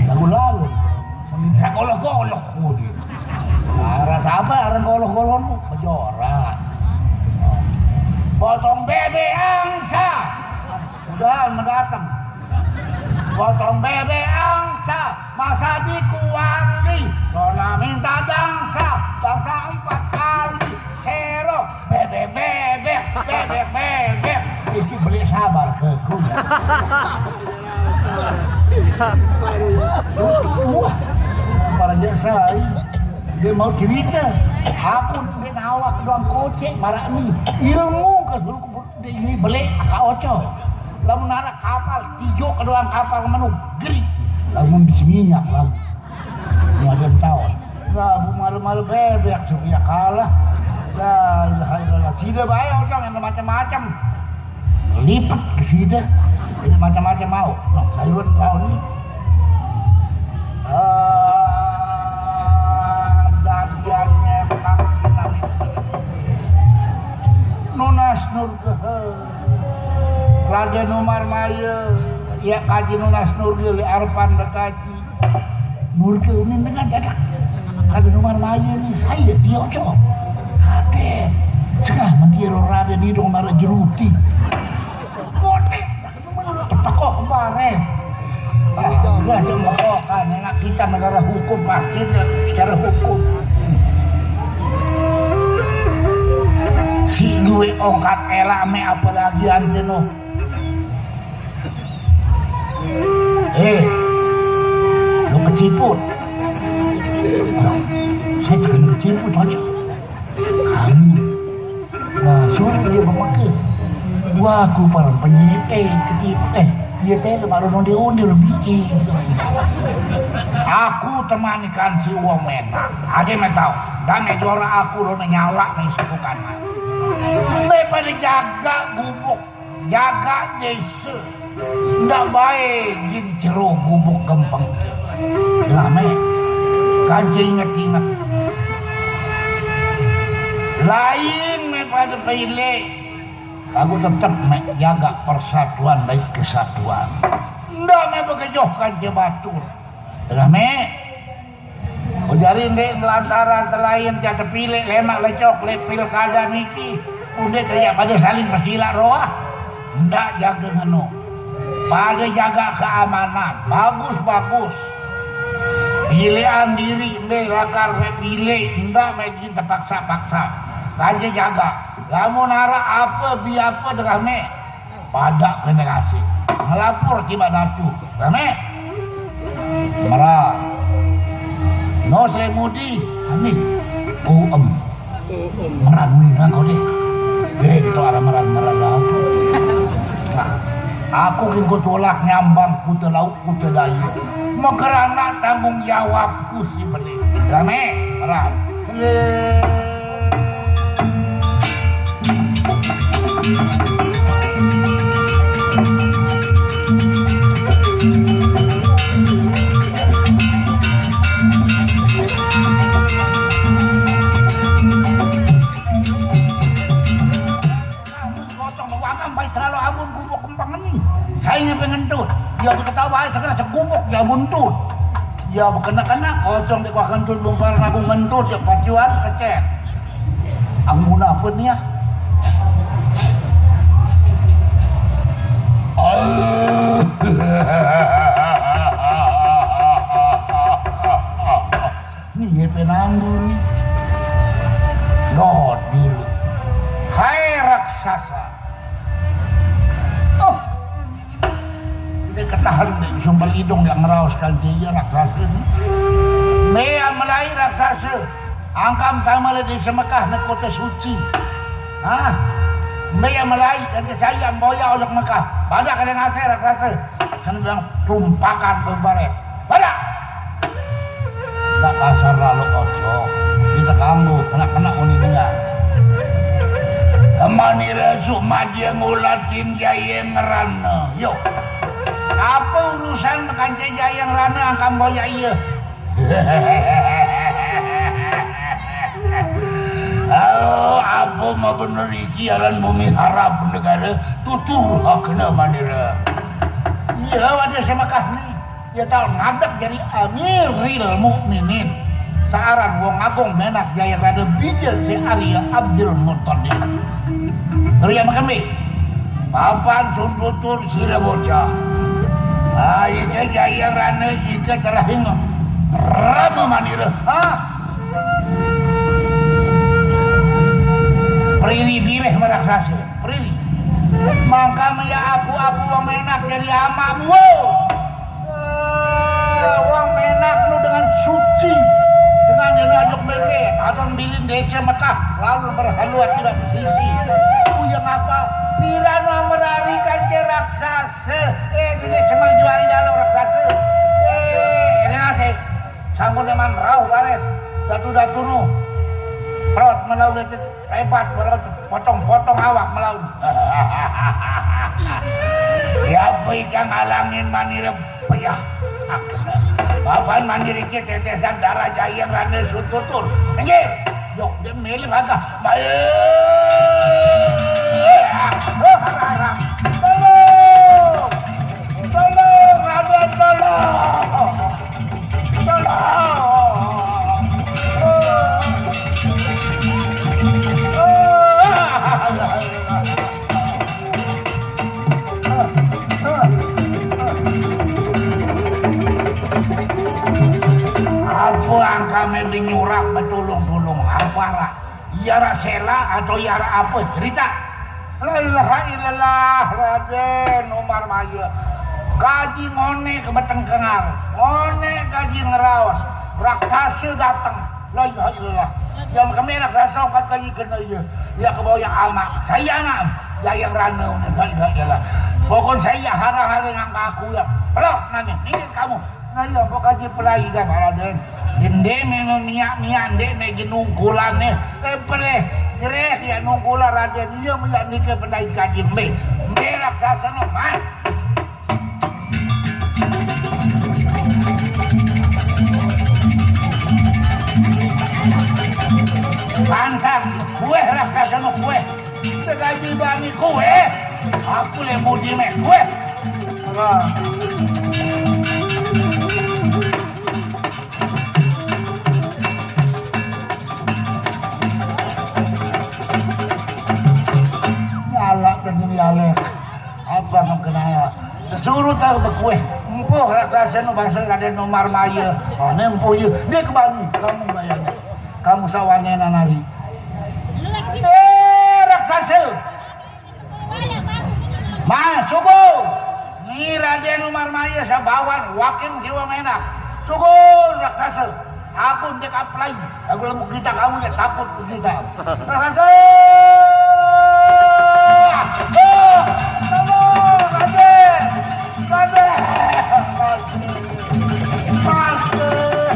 Lagu lalu. Ini bisa goloh-goloh. Udah. Nah, rasa apa orang goloh-goloh nu? Bejora. Potong bebek angsa. Udah mendatang. Potong bebek angsa, masa dikuali. Nona minta dangsa, dangsa empat kali. Sero, bebek, bebek, bebek, bebek. Isi beli sabar ke kuda. Wah, para jasa, dia mau cerita. Aku di awak doang kocek, marah ni. Ilmu ke suruh Ini beli ka oco. Lamun anak kapal tijo ke doang kapal menu geri. Lamun bisa minyak lagu. Ini ada yang tahu. Lagu malu-malu bebek supaya kalah. La ilaha illallah. Sida bae oco yang macam-macam. Lipet ke sida. Ini macam-macam mau. Nah, sayuran lawan ini. Ah, dadiannya pangkinan itu. Nunas nurga. Raden Umar Maye, ya kaji nunas nurga li arpan dekaji. Nurga unin dengan jadak. Raden Umar Maye nih saya dia ojo. Raden, sekarang mentiro Raden hidung marah jeruti. Kote. Tepakok kemare. Ah, iya aja mekokan, enak kita negara hukum pasti secara hukum. Si luwe ongkat elak me apalagi ante no. Eh, lu keciput. Saya tekan keciput aja. Kamu. Nah, suruh dia berpikir. Wah, aku paling penyihir, eh, keciput, eh. Dia teh baru nonde undir biji. Aku temanikan si Uang Menang. Ada yang tahu? Dan yang juara aku lo nyala nih suku kanan. Pada jaga gubuk, jaga desa. Ndak bae jin jero gubuk gempeng. Lah, me, kance inget-inget. Lain me pada pile. Aku tetep me jaga persatuan dan kesatuan. Ndak me begejoh kance batur. Lah, me, ujar inde lantaran telain ja tepilek lemak lecok le pilkada niki, inde tejak pada saling pesila roah. Ndak jaga ngeno. Pada jaga keamanan, bagus-bagus. Pilekan diri inde lakar me pilek, ndak me jin tepaksa-paksa. Kance jaga. Lamun araq ape bi ape dengah me. Pada kene kasih. Ngelapor ki bak datu. Rame. Meran. No Sri Mudi. Ani. Uem. Meran ni nang kau deh. Eh, kita ada meran-meran lah. Nah, aku kin ku tolak nyambang Kuta Laut, Kuta Daya. Mekeranak tanggung jawabku si beli. Rame. Meran. Gotong wangang bae selalu amun gubuk kempang ni. Saya ngepengentut. Dia diketahui segera segubuk dia buntut. Dia bekena-kena kosong di kuah kentut bumpar nagung mentut dia pacuan kecek. Amun apa ni ya? Ni ye penanggu ni. Lord diri. Hai raksasa. Oh. Dia ketahan dek sumpah hidung yang ngeraus kan dia raksasa ni. Mea melai raksasa. Angkam tama le desa Mekah ne kota suci. Ha? Mea melai kan saya boya ojok Mekah. Badak kena ngasih raksasa. Sana bilang tumpakan bebares. Badak. Dak kasar lalu ojo. Kita kambuh, kena-kena uni dengar. Manira suk madya ngulatin Jayeng Rana. Yo. Apa urusan kance Jayeng Rana angkang boyak iya? Oh, apa mah bener iki aran bumi Arab negara tutur hakna manira. Iya, wadah semakah ni. Ya tau ngadeg jadi Amiril Mukminin. Searan Wong Agung Menak Jaya Rada Bijen si Arya Abdul Muttalib. Ria makembe. Papan sun tutur sira bocah. Ah, ika Jaya Rana ika terahing rama manira. Ah. Priri bireh meraksasa. Priri. Mangka maya aku-aku Wong Menak jadi amak buo. Eh, Wong Menak nu dengan suci, dengan dia ajuk meme, atau bilin desa Mekah, lalu berhaluat tidak bersisi. Uyang apa? Pirana merari kance raksasa. Eh, di desa merjuari dalam raksasa. Eh, ini nasi. Sampun eman rauh baris. Datu-datu nu. Perot melau lecet, hebat melau potong-potong awak melau. Siapa ikang ngalangin manira payah? Papan manira iki tetesan darah Jayeng Rana sututur. Inggih. Yok, dia milih raga. Baik. Tolong. Tolong, Raden, tolong. Tolong. Apa angkame binyurak betulung-tulung? Apa rak? Iya rak sela atau iya rak apa? Cerita. La ilaha illallah, Raden Umar Maya. Kaji ngone ke betengkengar, ngone kaji ngeraos, raksasa dateng. La ilaha illallah. Jam kami raksasa angkat kaji kena iya. Ya kebawa ya amak, saya anak. Ya yang rana ini, la ilaha illallah. Pokok saya hara-hara ngangka aku ya. Pelok nane, ini kamu. Nah iya, pokok kaji pelai dah, Raden. Dende me minyak-minyak, dende me genungkulan nih. Eh, peleh, cereh ya nungkulan Raden. Iya, minyak nike pendai kaji mbe. Mbe raksasa no, mah. Pantang, kueh raksasa no kueh. Segaji bani kueh. Aku le mudi me kueh. Wah. Nyala dan nyalek. Apa mengkenal? Sesuruh tahu bekueh. Empuh raksasa nu bahasa Raden Umar Maya. Oh, ne empuh ye. Dia kebani. Kamu bayangin. Kamu sawane nanari. Eh, raksasa. Mas, sugul. Ni Raden Umar Maya sabawan, wakin jiwa menak. Sugul, raksasa. Aku ndek aplai. Aku lemu kita kamu ya takut ke kita. Raksasa. Oh, tolong, Raden. Raden. Raden. Raden.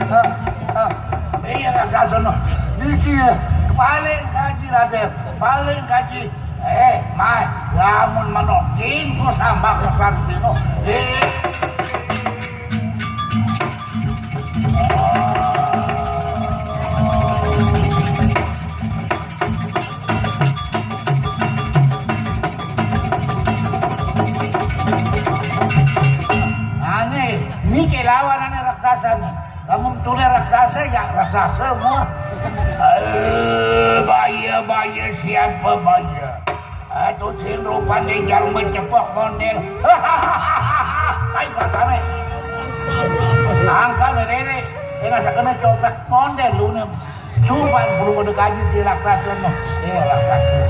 Ah, ah, iya, raksasa no. Niki, balik kaji, Raden. Balik kaji. Eh, mai, lamun menoking ku sambak raksasa no. Eh. Ane, nike lawan ane raksasa ne. Lamun tule raksasa, ya raksasa mua. Eh, bahaya, bahaya, siapa bahaya? Atuh cing rupan di jalma cepok mondel. Tai patane. Angka merere. Eh, nggak sakena copek mondel lu ne. Cuman belum udah kaji si raksasa mah. Eh, raksasa.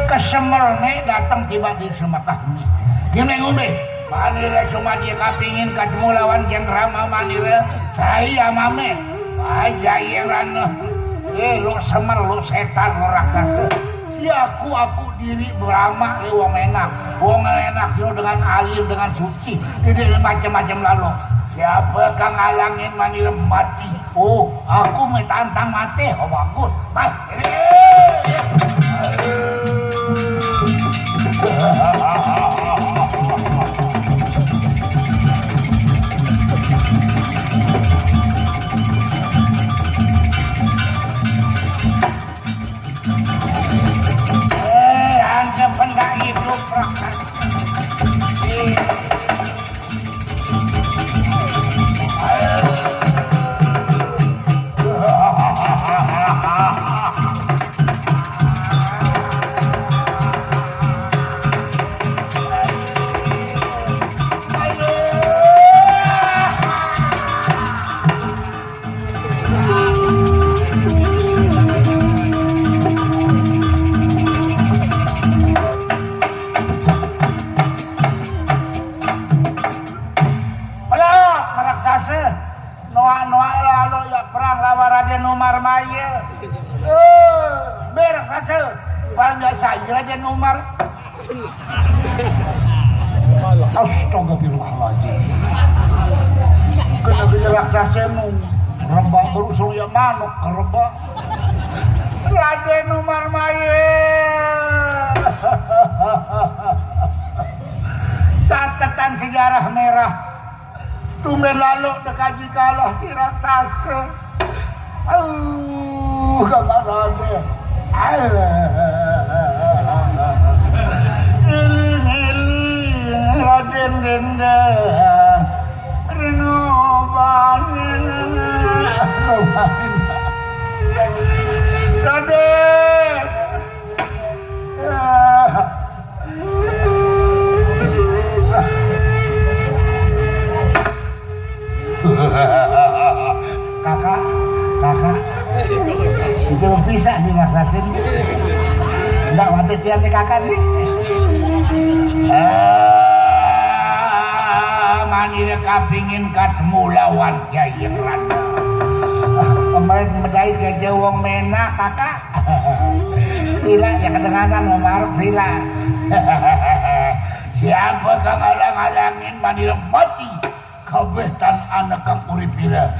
Kesemel ne datang tiba di Semakah ne. Gimana ngombe? Manira cuma dia kapingin ketemu lawan Jeng Rama Manira. Saya mame. Aja yang rana. Eh, lu semel, lu setan, lu raksasa. Si aku, aku diri beramak le wong enak. Wong enak sino dengan alim, dengan suci. Ini macam-macam lalu. Siapa kang alangin Manira mati? Oh, aku me tantang mati. Oh, bagus. Baik. Ini. Eh, anda benda hidup raksasa. Pelak, meraksasa. Noak-noak lalu ya perang lawan Raden Umar Maya. Eh, mbe raksasa. Paling biasa aja Raden Umar. Astagfirullahaladzim. Kena bini raksasa nu rebak baru suruh ya manuk ke rebak. Raden Umar Maye. Catatan sejarah merah. Tumben lalu dekaji kalah si raksasa. Auh, kamar Raden. Iling-iling Raden Denda. Rinobangin. Raden. Kakak, kakak, itu bisa dirasain. Ndak mati tiang di kakak nih. Eh, manira kapingin katemu lawan Jayeng Rana. Kemarin medai ke jawong menak, kakak. Sila ya kedenganan mau maruk sila. Siapa kang alang-alangin manira mati? Kabeh tan ana kang urip ira.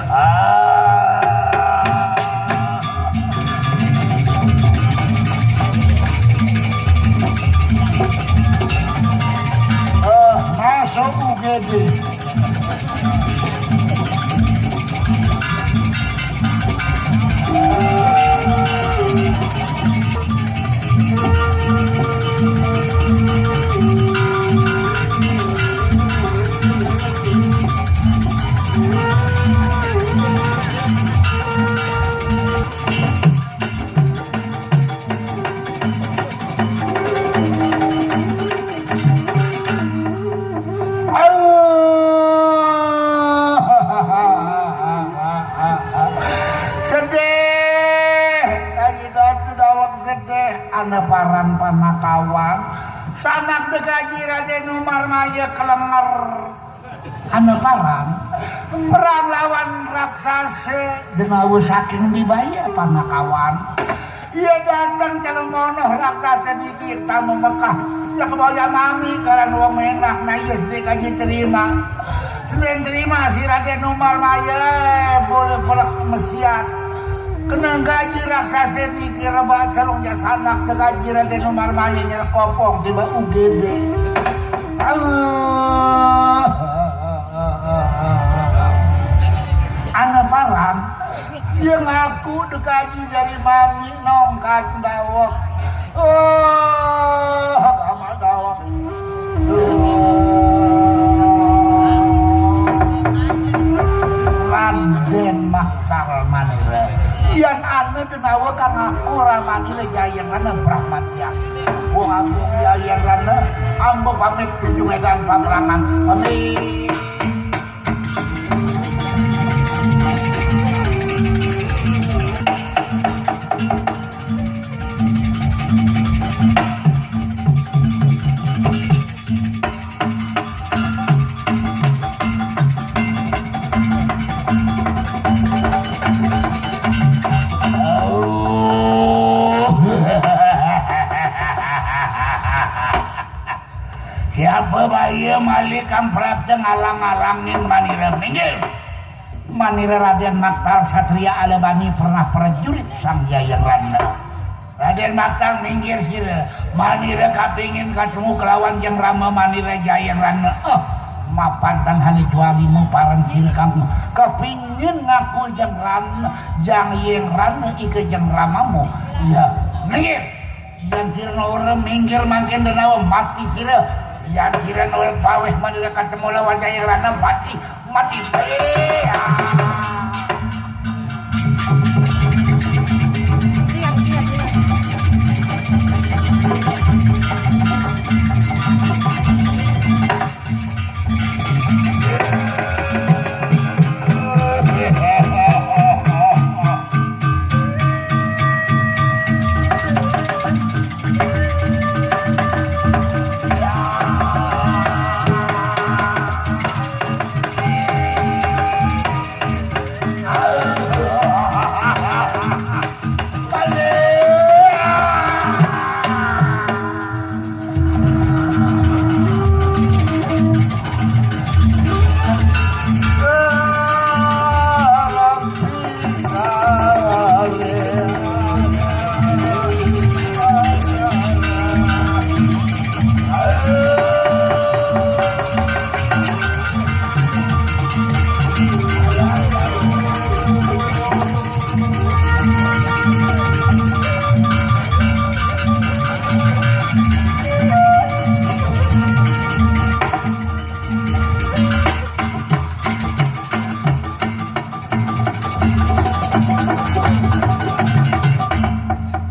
Ah. Ah, masuk U G D. Sedih, Ayu Datu Dawek sedih, ana paran panakawan. Sanak dekaji Raden Umar Maya kelenger. Ana paran, perang lawan raksasa, denawa saking dibaya panakawan. Iya dateng celemonoh raksasa niki tamu Mekah. Ya kebaya mami karan wong menak, nah iya sedek aja terima. Semen terima si Raden Umar Maya, boleh pelak mesiat. Kena gaji raksasa niki rebak serung ya sanak de gaji Raden Umar Maya nyerek kopong tiba U G D. Ah. Ana paran, dia ngaku dekaji jari mami nongkat ndawek. Oh, amat dawek. Raden Maktal Manira. Yan ana denawa kang ngaku ramanira Jayeng Rana Brahmatian. Wong Agung Jayeng Rana, amba pamit nuju medan paprangan. Pamit. Siapa bayi malik kamprak ngalang-alangin manira minggir. Manira Raden Maktal Satria Alebani pernah prajurit Sang Jayeng Rana. Raden Maktal minggir sira. Manira kapingin katemu kelawan Jeng Rama Manira Jayeng Rana. Eh, mapan tan hane juali mu paran sira kamu. Kapingin ngaku Jeng Rana, Jang Yeng Rana ike Jeng Ramamu. Iya, minggir. Yan sira nora minggir mangkin denawa mati sira. Yan sira nora paweh manira katemu lawan Jayeng Rana mati. Mati.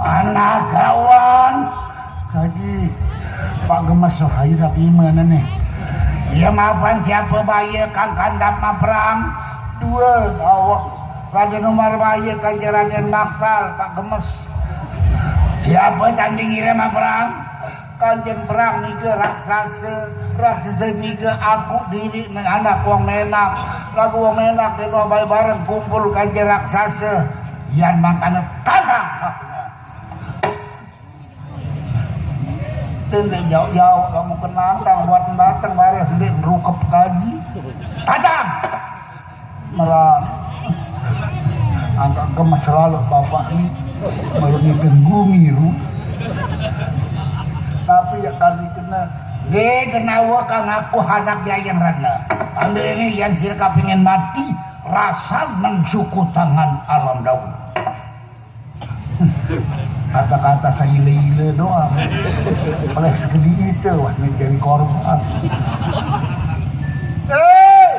Panakawan. Kaji, Pak Gemes, oh, ayu dah pima nane. Iya mapan siapa baye kang kandap maprang? Dua awak Raden Umar baye kanjeng Raden Maktal, Pak Gemes. Siapa tanding ira maprang? Kanjeng perang niga raksasa, raksasa niga aku diri neng anak wong menak. Lagu wong menak den bae bareng kumpul kanjeng raksasa. Yan mangkana tantang. Dende jauh-jauh kamu kenantang buat datang baris ndik rukep kaji. Tantang. Merang. Angkat gemes selalu bapak ni. Baru ni genggu ngiru. Tapi ya kami kena. Dia denawa kang aku anak Jayeng Rana. Ambil ini yang sira kapingin mati. Rasa nang suku tangan alam daun. Kata-kata saile-ile doang. Oleh sekedi itu wah menjadi korban. Eh!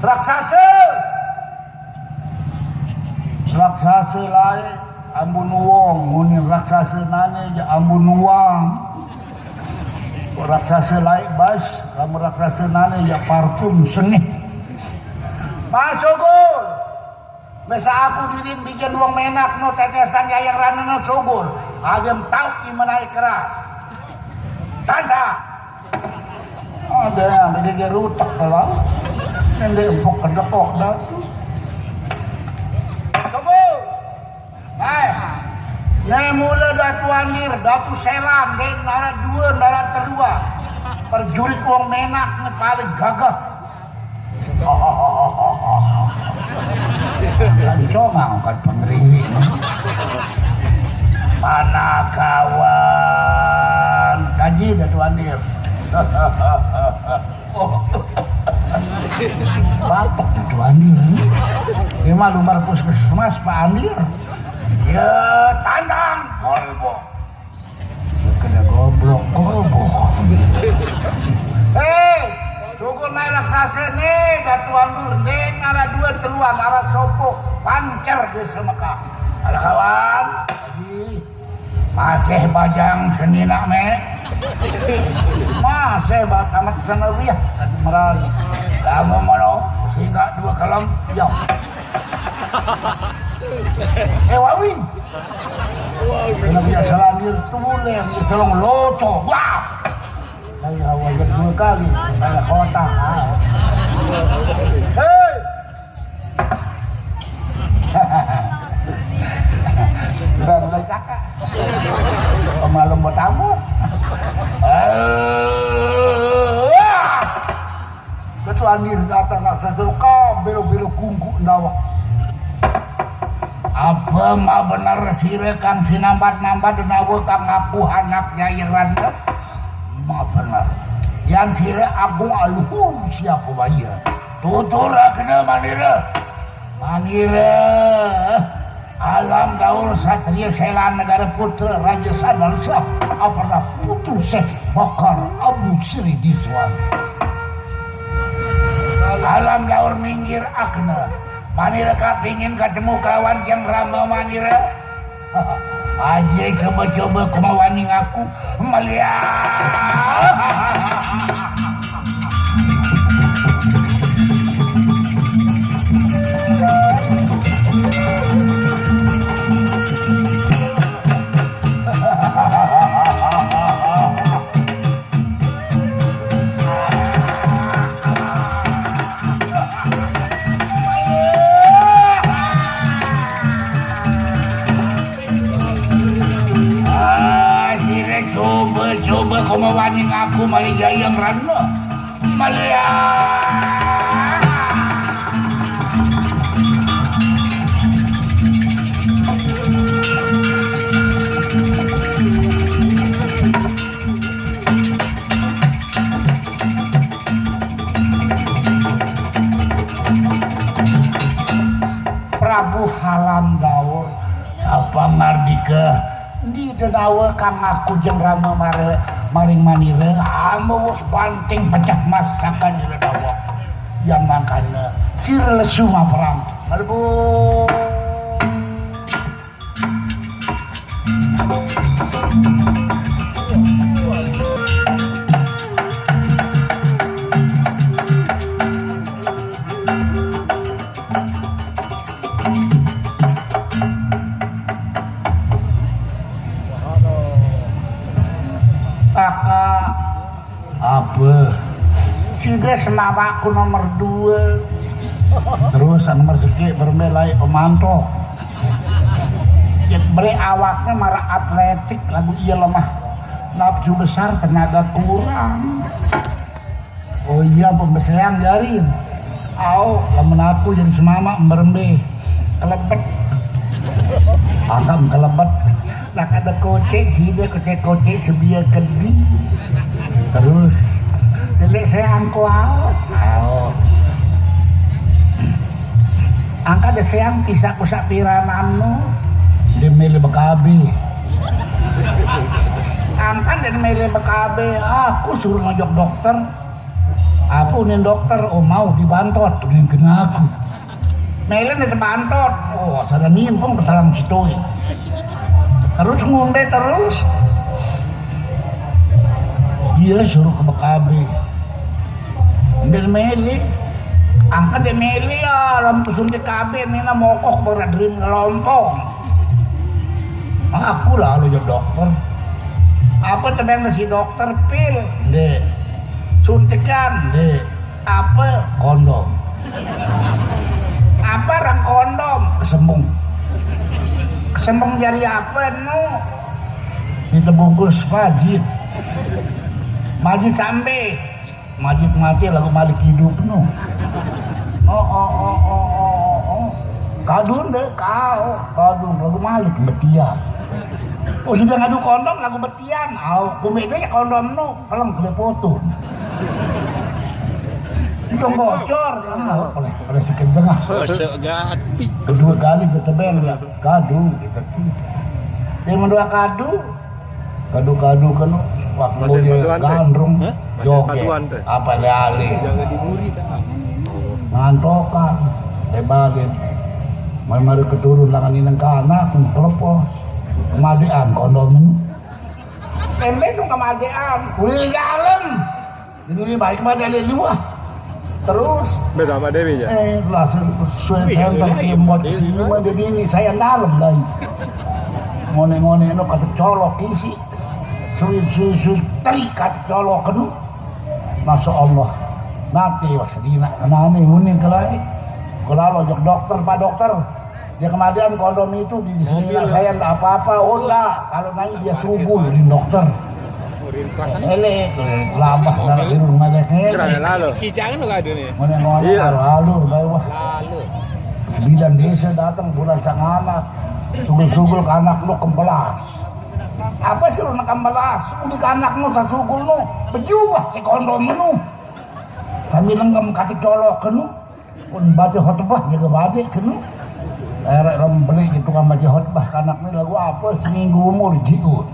Raksasa! Raksasa lae ambun wong, muni raksasa nane ya ambun wang. Raksasa lae bas, kamu raksasa nane ya parfum sengih. Masuk gol. Mesa aku diri bikin wong menak no tetesan yayang rana no subur. Adem tau imenai keras. Tanda. Ada yang bagi rutek kalau. Nende empuk kedekok datu. Subur. Hai. Ne mula datu andir, datu selam, dek nara dua, nara kedua. Perjurit wong menak ne paling gagah. Kancong angkat pengeriwi. Mana kawan? Kaji dah tuan dia. Batuk dah tuan dia. Dia mah lumbar puskesmas Pak Andir. Ya tandang kolbok. Kena goblok, goblok. Hei, suku naik raksasa nih, datu andur nih, nara dua teluan, nara sopo, pancer di semekah. Ada kawan? Lagi. Masih bajang seni nak mek. Masih ba tamat sanawiyah tadi merari. Kamu mana? Singgah dua kalam, ya. Eh, Wawi. Kena biasa landir tulen, dia tolong loco. Wah. Dari awal dua kali, salah kota. Hei. Udah mulai cakap. Pemalu mau tamu. Eh. Ketua Nir datang raksasa ka belo-belo kungku ndawa. Apa ma bener sira kang sinambat-nambat ndawa kang ngaku anak Jayeng Rana? Ma bener. Yan sira agung aluhur siapa waya. Tutur akena manira. Manira. Alam Daur Satria Selan Negara Putra Raja Sadarsa aparna putu Seh Bakar Abu Sri Diswan. Alam Daur minggir akna. Manira kapingin katemu kelawan Jeng Rama Manira. Aja coba-coba kumawaning aku melihat. Ah, sira coba-coba kau mawani ngaku mari Jayeng Rana. Maliang. Prabu Halam Daur, sapa ngardika, endi denawa kang aku Jeng Rama mara-, maring manira, amawus banting pecah masakan ira dawa. Yang mangkana, sira lesu maperang. Mlebu. Apa? Side semamaku nomor dua. Terus nomor seki berembe lae pemantok. Ya, beli awaknya marah atletik, lagu iya lemah. Nafsu besar, tenaga kurang. Oh iya, pembesean jarin. Au, lamun aku jadi semama merembe. Kelebet. Agam kelebet. Nak ada kocek, sida kocek-kocek sebia kedi. Terus, dedek saya angko au. Au. Angka de seang pisak usak pirananmu. Dia milih bekabe. Angka de milih bekabe. Aku suruh ngejok dokter. Apa unin dokter? Oh, mau dibantot, unin kena aku. Melen itu bantot. Oh, sada nimpung ke dalam situ. Terus ngombe terus. Dia suruh ke bekabe. Ambil meli. Angkat dia meli ya, lam suntik kabe, mina mokok beradrin ngelompong. Aku lalu jadi dokter. Apa tebang si dokter pil? Dek. Suntikan? Dek. Apa? Kondom. Apa rang kondom? Kesembung. Kesembung jari apa nu? Kita bungkus majit. Majit sampai. Majit mati lagu malik hidup nu. Oh, oh, oh, oh, oh, oh. Kadun deh kau, kadun lagu malik betia. Oh, sudah ngadu kondom lagu betian. Au, kumedenya kondom nu, pelem kelepotan. Itu bocor. Ah, oleh, oleh si kenceng ah. Masuk gati. Kedua kali ketebeng ya, kadu gitu. Dia mendua kadu, kadu-kadu kan waktu dia gandrung. Joget apa lali. Jangan diburi tak. Ngantokan, lebalin. Mari-mari keturun langan ineng kanak, kelepos. Kemadean kondom. Tembe tuh kemadean. Udah di dalam. Ini baik pada ada dua. Terus beda sama Dewi ya. Eh, langsung suwe saya tak kiemot sih. Jadi ini saya dalam lagi. Ngone-ngone no kata colok isi. Suwe suwe suwe teri kata colok kenu. Masya Allah. Nanti wah sedina kenane ngene kelai. Kalau lo jok dokter, Pak Dokter, dia kemudian kondom itu di, di sini saya ndak apa-apa. Oh ndak, kalau naik dia sugul di dokter. Ele labah dalam di rumah dia. Ele. Kijangan lo kado nih. Ngone-ngone alur-alur bae wah. Bidan desa datang bulan sangana. Sugul-sugul ke anak lu kembelas. Apa sih lu kembelas? Uli ke anak lu sasugul lu. Bejubah si kondom lu. Kami lenggem kati colok lu. Pun baca khotbah jaga bade kenu. Erek rem beli gitu kan baca khotbah kanak ni lagu apa seminggu umur jiun.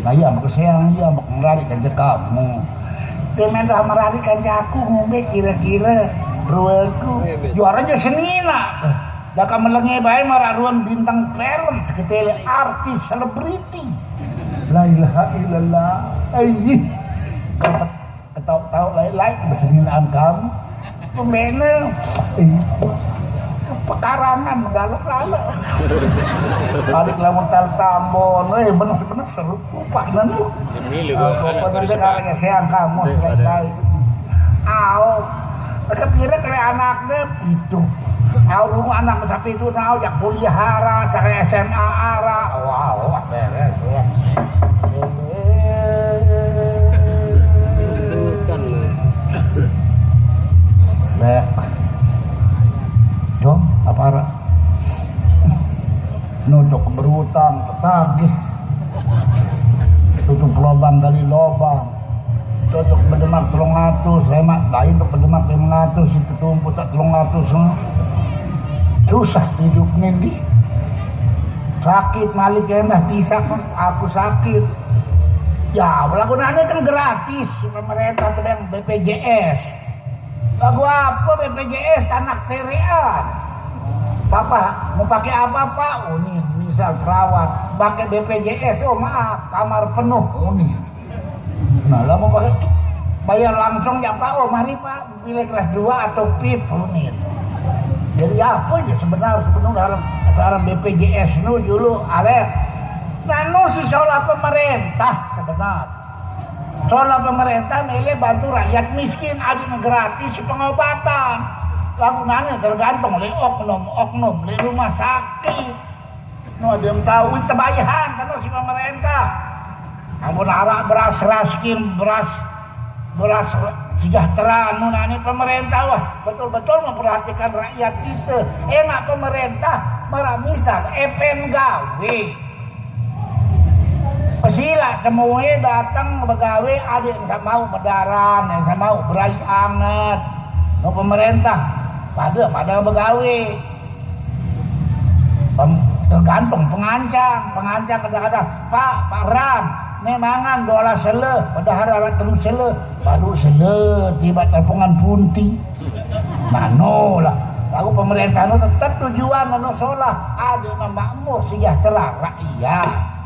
Nah iya mak seang iya mak merarikan je kamu. Temen dah merarikan je aku ngombe kira-kira ruanku. Juara aja seni nak. Dah kamu lenge bae marah ruang bintang film seketele artis selebriti. La ilaha illallah. Ai. Ketawa-tawa lain-lain kebesingilaan kamu. Pemene. Ih, pekarangan menggalak lala. Balik lamun tal tambon, eh bener-bener seru. Lupa nanu. Demi lu, apa nanti kalau seang kamu selesai. Au. Mereka pilih kali anaknya itu. Au rumah anak sampai itu nau ya kuliah ara, sampai S M A ara. Wow, beres. Lek. Jom, apa arah? Nutup berutang, tetagih. Tutup lobang gali lobang. Tutup bedemak telung atus, lemak lain tutup bedemak lima ratus, itu tumpuk tak telung atus. Susah hidup nindi. Sakit malik endah pisah aku sakit. Ya, lagu nane kan gratis pemerintah tuh yang B P J S. Lagu apa B P J S tanak terean? Bapak mau pakai apa Pak? Unin, misal perawat pakai B P J S, oh maaf kamar penuh unin. Nah, lah mau pakai bayar langsung ya Pak? Oh mari Pak, pilih kelas dua atau pip unin. Jadi apa aja sebenarnya sebenarnya dalam seorang B P J S nu dulu Alek. Nanu si sekolah pemerintah sebenarnya. Solah pemerintah mele bantu rakyat miskin, ade gratis pengobatan. Lagunane tergantung le oknum-oknum, le rumah sakit. No, ade tahu, wis tebayahan terus si pemerintah. Ampun, arak beras raskin, beras, beras sejahtera, nu nane pemerintah, wah, betul-betul memperhatikan rakyat kita. Enak pemerintah, meramisal, epen gawe. Pesila temue datang begawe, ade yang mau medaran, yang mau berai anget. No pemerintah, pada, pada begawe. Pem-, tergantung pengancang. Pengancang kadang-kadang, "Pak, Pak Ram, ne mangan dolas sele, padahal arak telu sele, baru sele tiba tepungan punti." Mano lah. Lalu pemerintah no tetap tujuan no solah, ade no makmur sejahtera rakyat.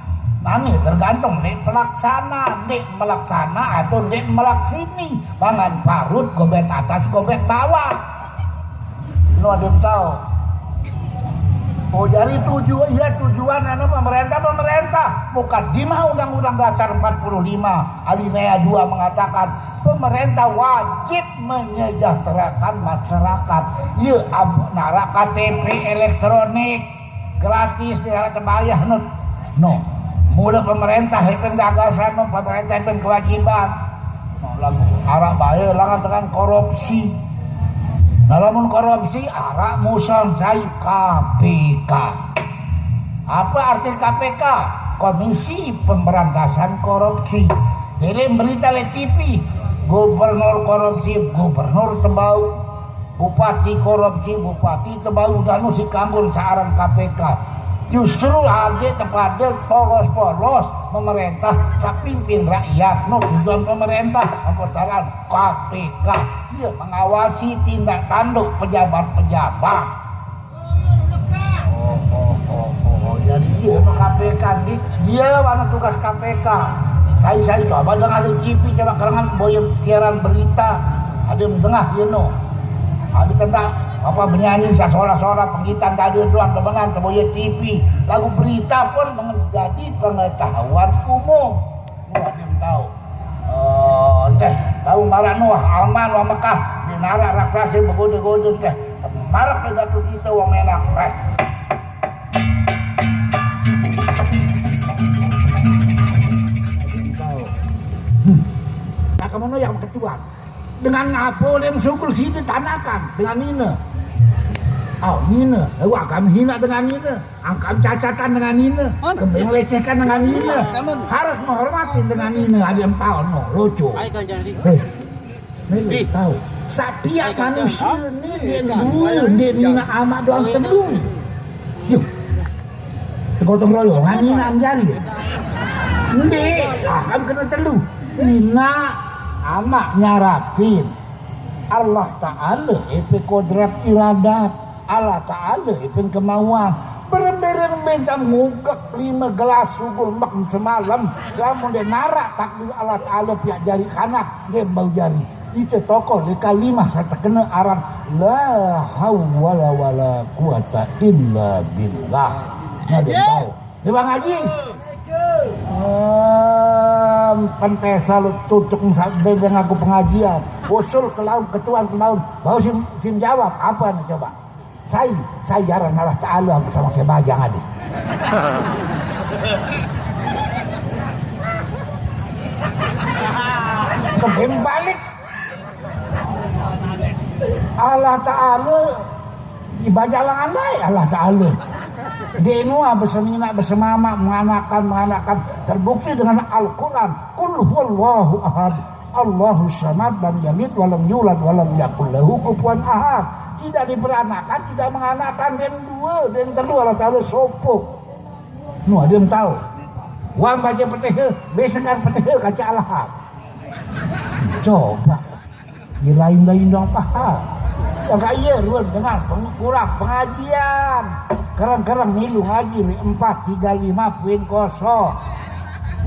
Nane tergantung dek pelaksana, dek melaksana atau dek melaksini. Mangan parut, gobet atas, gobet bawah. Lo ada yang tahu? Oh, jadi tujuan, iya, tujuan anu pemerintah, pemerintah. Mukadimah Undang-Undang Dasar empat puluh lima alinea dua mengatakan pemerintah wajib menyejahterakan masyarakat. Iya, ampun, arak K T P elektronik gratis, tidak ada bayar, no. No. Mula pemerintah epen gagasan, no, pemerintah epen kewajiban. No, lagu arak bae langan dengan korupsi. Nah, lamun korupsi, arak muson sai K P K. Apa arti K P K? Komisi Pemberantasan Korupsi. Jadi berita le T V, gubernur korupsi, gubernur tebau, bupati korupsi, bupati tebau, danu si kanggun searan K P K. Justru ade tepade polos-polos pemerintah sapimpin rakyat, no tujuan pemerintah, ampun, taran K P K. Iya, mengawasi tindak tanduk pejabat-pejabat. Oh, oh, oh, oh. Jadi iya no K P K, di, dia mana tugas K P K? Saya, saya coba dengar di T V, coba kerengan boye siaran berita. Ada yang dengar, iya no. Ada tentang apa, penyanyi saya solah-solah, penggitan tadi doang temenan, boye T V. Lagu berita pun menjadi pengetahuan umum. Wah, dia tahu. Eh, enteh, tahu marak Nuh, Aman, wah Mekah, di narak raksasa begoda-goda, enteh. Marak le datu kita wong enak, enteh. Hmm. Nah, kamu yang ketuan. Dengan apa oleh sugul sini tanakan? Dengan nina. Oh, nina. Lalu akan hina dengan nina. Angkat cacatan dengan nina, kembali lecehkan dengan nina, harus menghormati dengan nina, ada yang tahu, no, lucu. Hei, ni lu tahu. Setiap manusia ni dia dua, dia nina amat doang telu. Yuk, tegotong royong, ngan nina jari. Nde, akan kena telu. Nina amat nyarapin. Allah Ta'ala epe kodrat iradat. Allah Ta'ala ipin kemauan. Berembe-rembe jam ngugek lima gelas sugul mek semalam. Lamun de narak takdir Allah Ta'ala piak jari kanak, de bau jari. Ice tokoh le kalimah satekene aran la haula wala quwata illa billah. Nah, dia tahu. Dia bang Haji. Em, pentesa lu tutuk, misalnya dia ngaku pengajian. Usul ke laun, ketuan ke laun. Bau sim, sim jawab, apa nih coba? Sai, sai jaran Allah Ta'ala sama saya bajang adi. Kembali balik. Allah Ta'ala, ibajalangan baik Allah Ta'ala. Denua besenina, besemama, menganakan, menganakan. Terbukti dengan Al-Quran. Qul huwallahu ahad. Allahu samad, lam yalid walam yulad walam yakul lahu kufuwan ahad. Tidak diperanakan, tidak menganakan, dan dua, dan telu Allah Ta'ala sopo. Nu ada yang tahu. Wan baca Fatihah, besengan Fatihah kaca Al-Ahad. Coba. Di lain-lain dong paham. Yang kaya ruan dengan peng-, kurang pengajian. Kerang-kerang milu ngaji ni empat tiga lima poin kosong.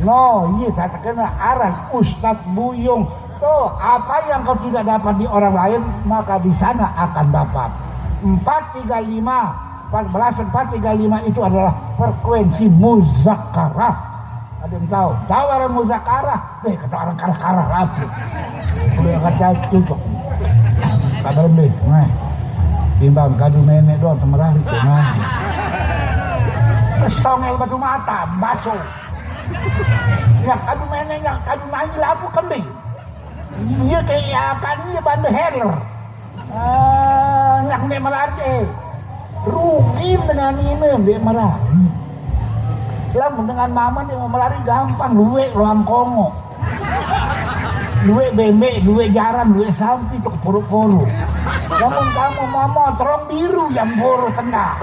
No, iya, saya terkena aran Ustadz Buyung. Tuh, apa yang kau tidak dapat di orang lain, maka di sana akan dapat. Empat tiga lima, empat belas empat tiga lima itu adalah frekuensi muzakarah. Ada yang tahu? Tahu orang muzakarah? Deh, kata orang karah-karah rapi. Udah kata cocok. Kata lebih, nah. Timbang kadu nenek doang temerari tuh, nah. Songel batu mata, baso. Ya kadu nenek, ya kadu nanyi labu kembe. Iya kayak ya kan iya bande heler. Ah, nyak ndek melari. Rugi dengan ini ndek melari. Lah dengan mama dia mau melari gampang, luwe loang kongo. Luwe bembe, luwe jaran, luwe sampi cok puru-puru. Namun kamu mama terong biru yang boros tengah.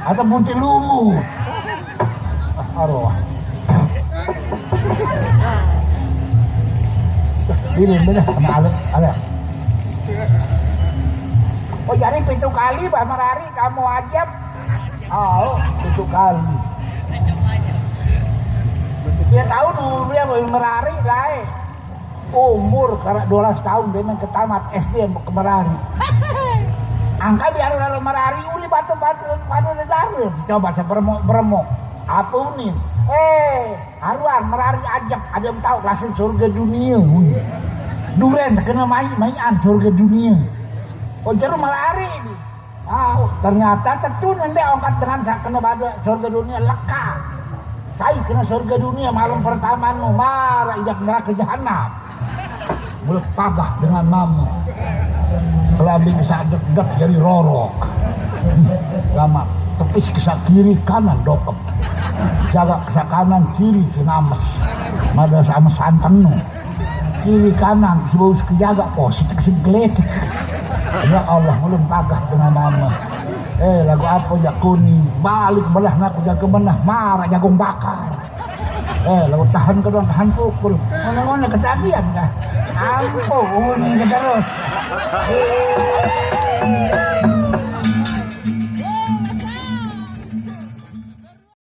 Atau bunti lumu. Aroh. Ini bener sama Alek, Alek. Oh, jadi pitu kali bah merari kamu ajab. Oh, pitu kali. Dia tahu dulu ya mau merari lain. Umur karena dua belas tahun dia main ke tamat S D mau ke merari. Angka biar lalu merari uli batu-batu pada darah. Coba saya beremok-beremok. Apa unin? Eh, Arwan merari ajak, ada yang tahu klasin surga dunia. Duren kena mai-maian surga dunia. Oh, jeru melari ini. Ah, ternyata tetu nende angkat dengan sak kena pada surga dunia leka. Saya kena surga dunia malam pertama nu marah ijak neraka jahanam. Mulut pagah dengan mama. Kelambing sak dek-dek jadi rorok. Lama tepis ke sak kiri kanan dokep. Jaga ke sak kanan kiri sinames. Mada sama santen nu. Kiri kanan sebelum sekejaga posisi kesegletik. Ya Allah, mulut pagah dengan mama. Eh, lagu apa jak kuning? Balik belah nak jaga menah marah jagung bakar. Eh, lagu tahan kedua tahan pukul. Mana-mana ketagihan dah. Ampun, ini terus.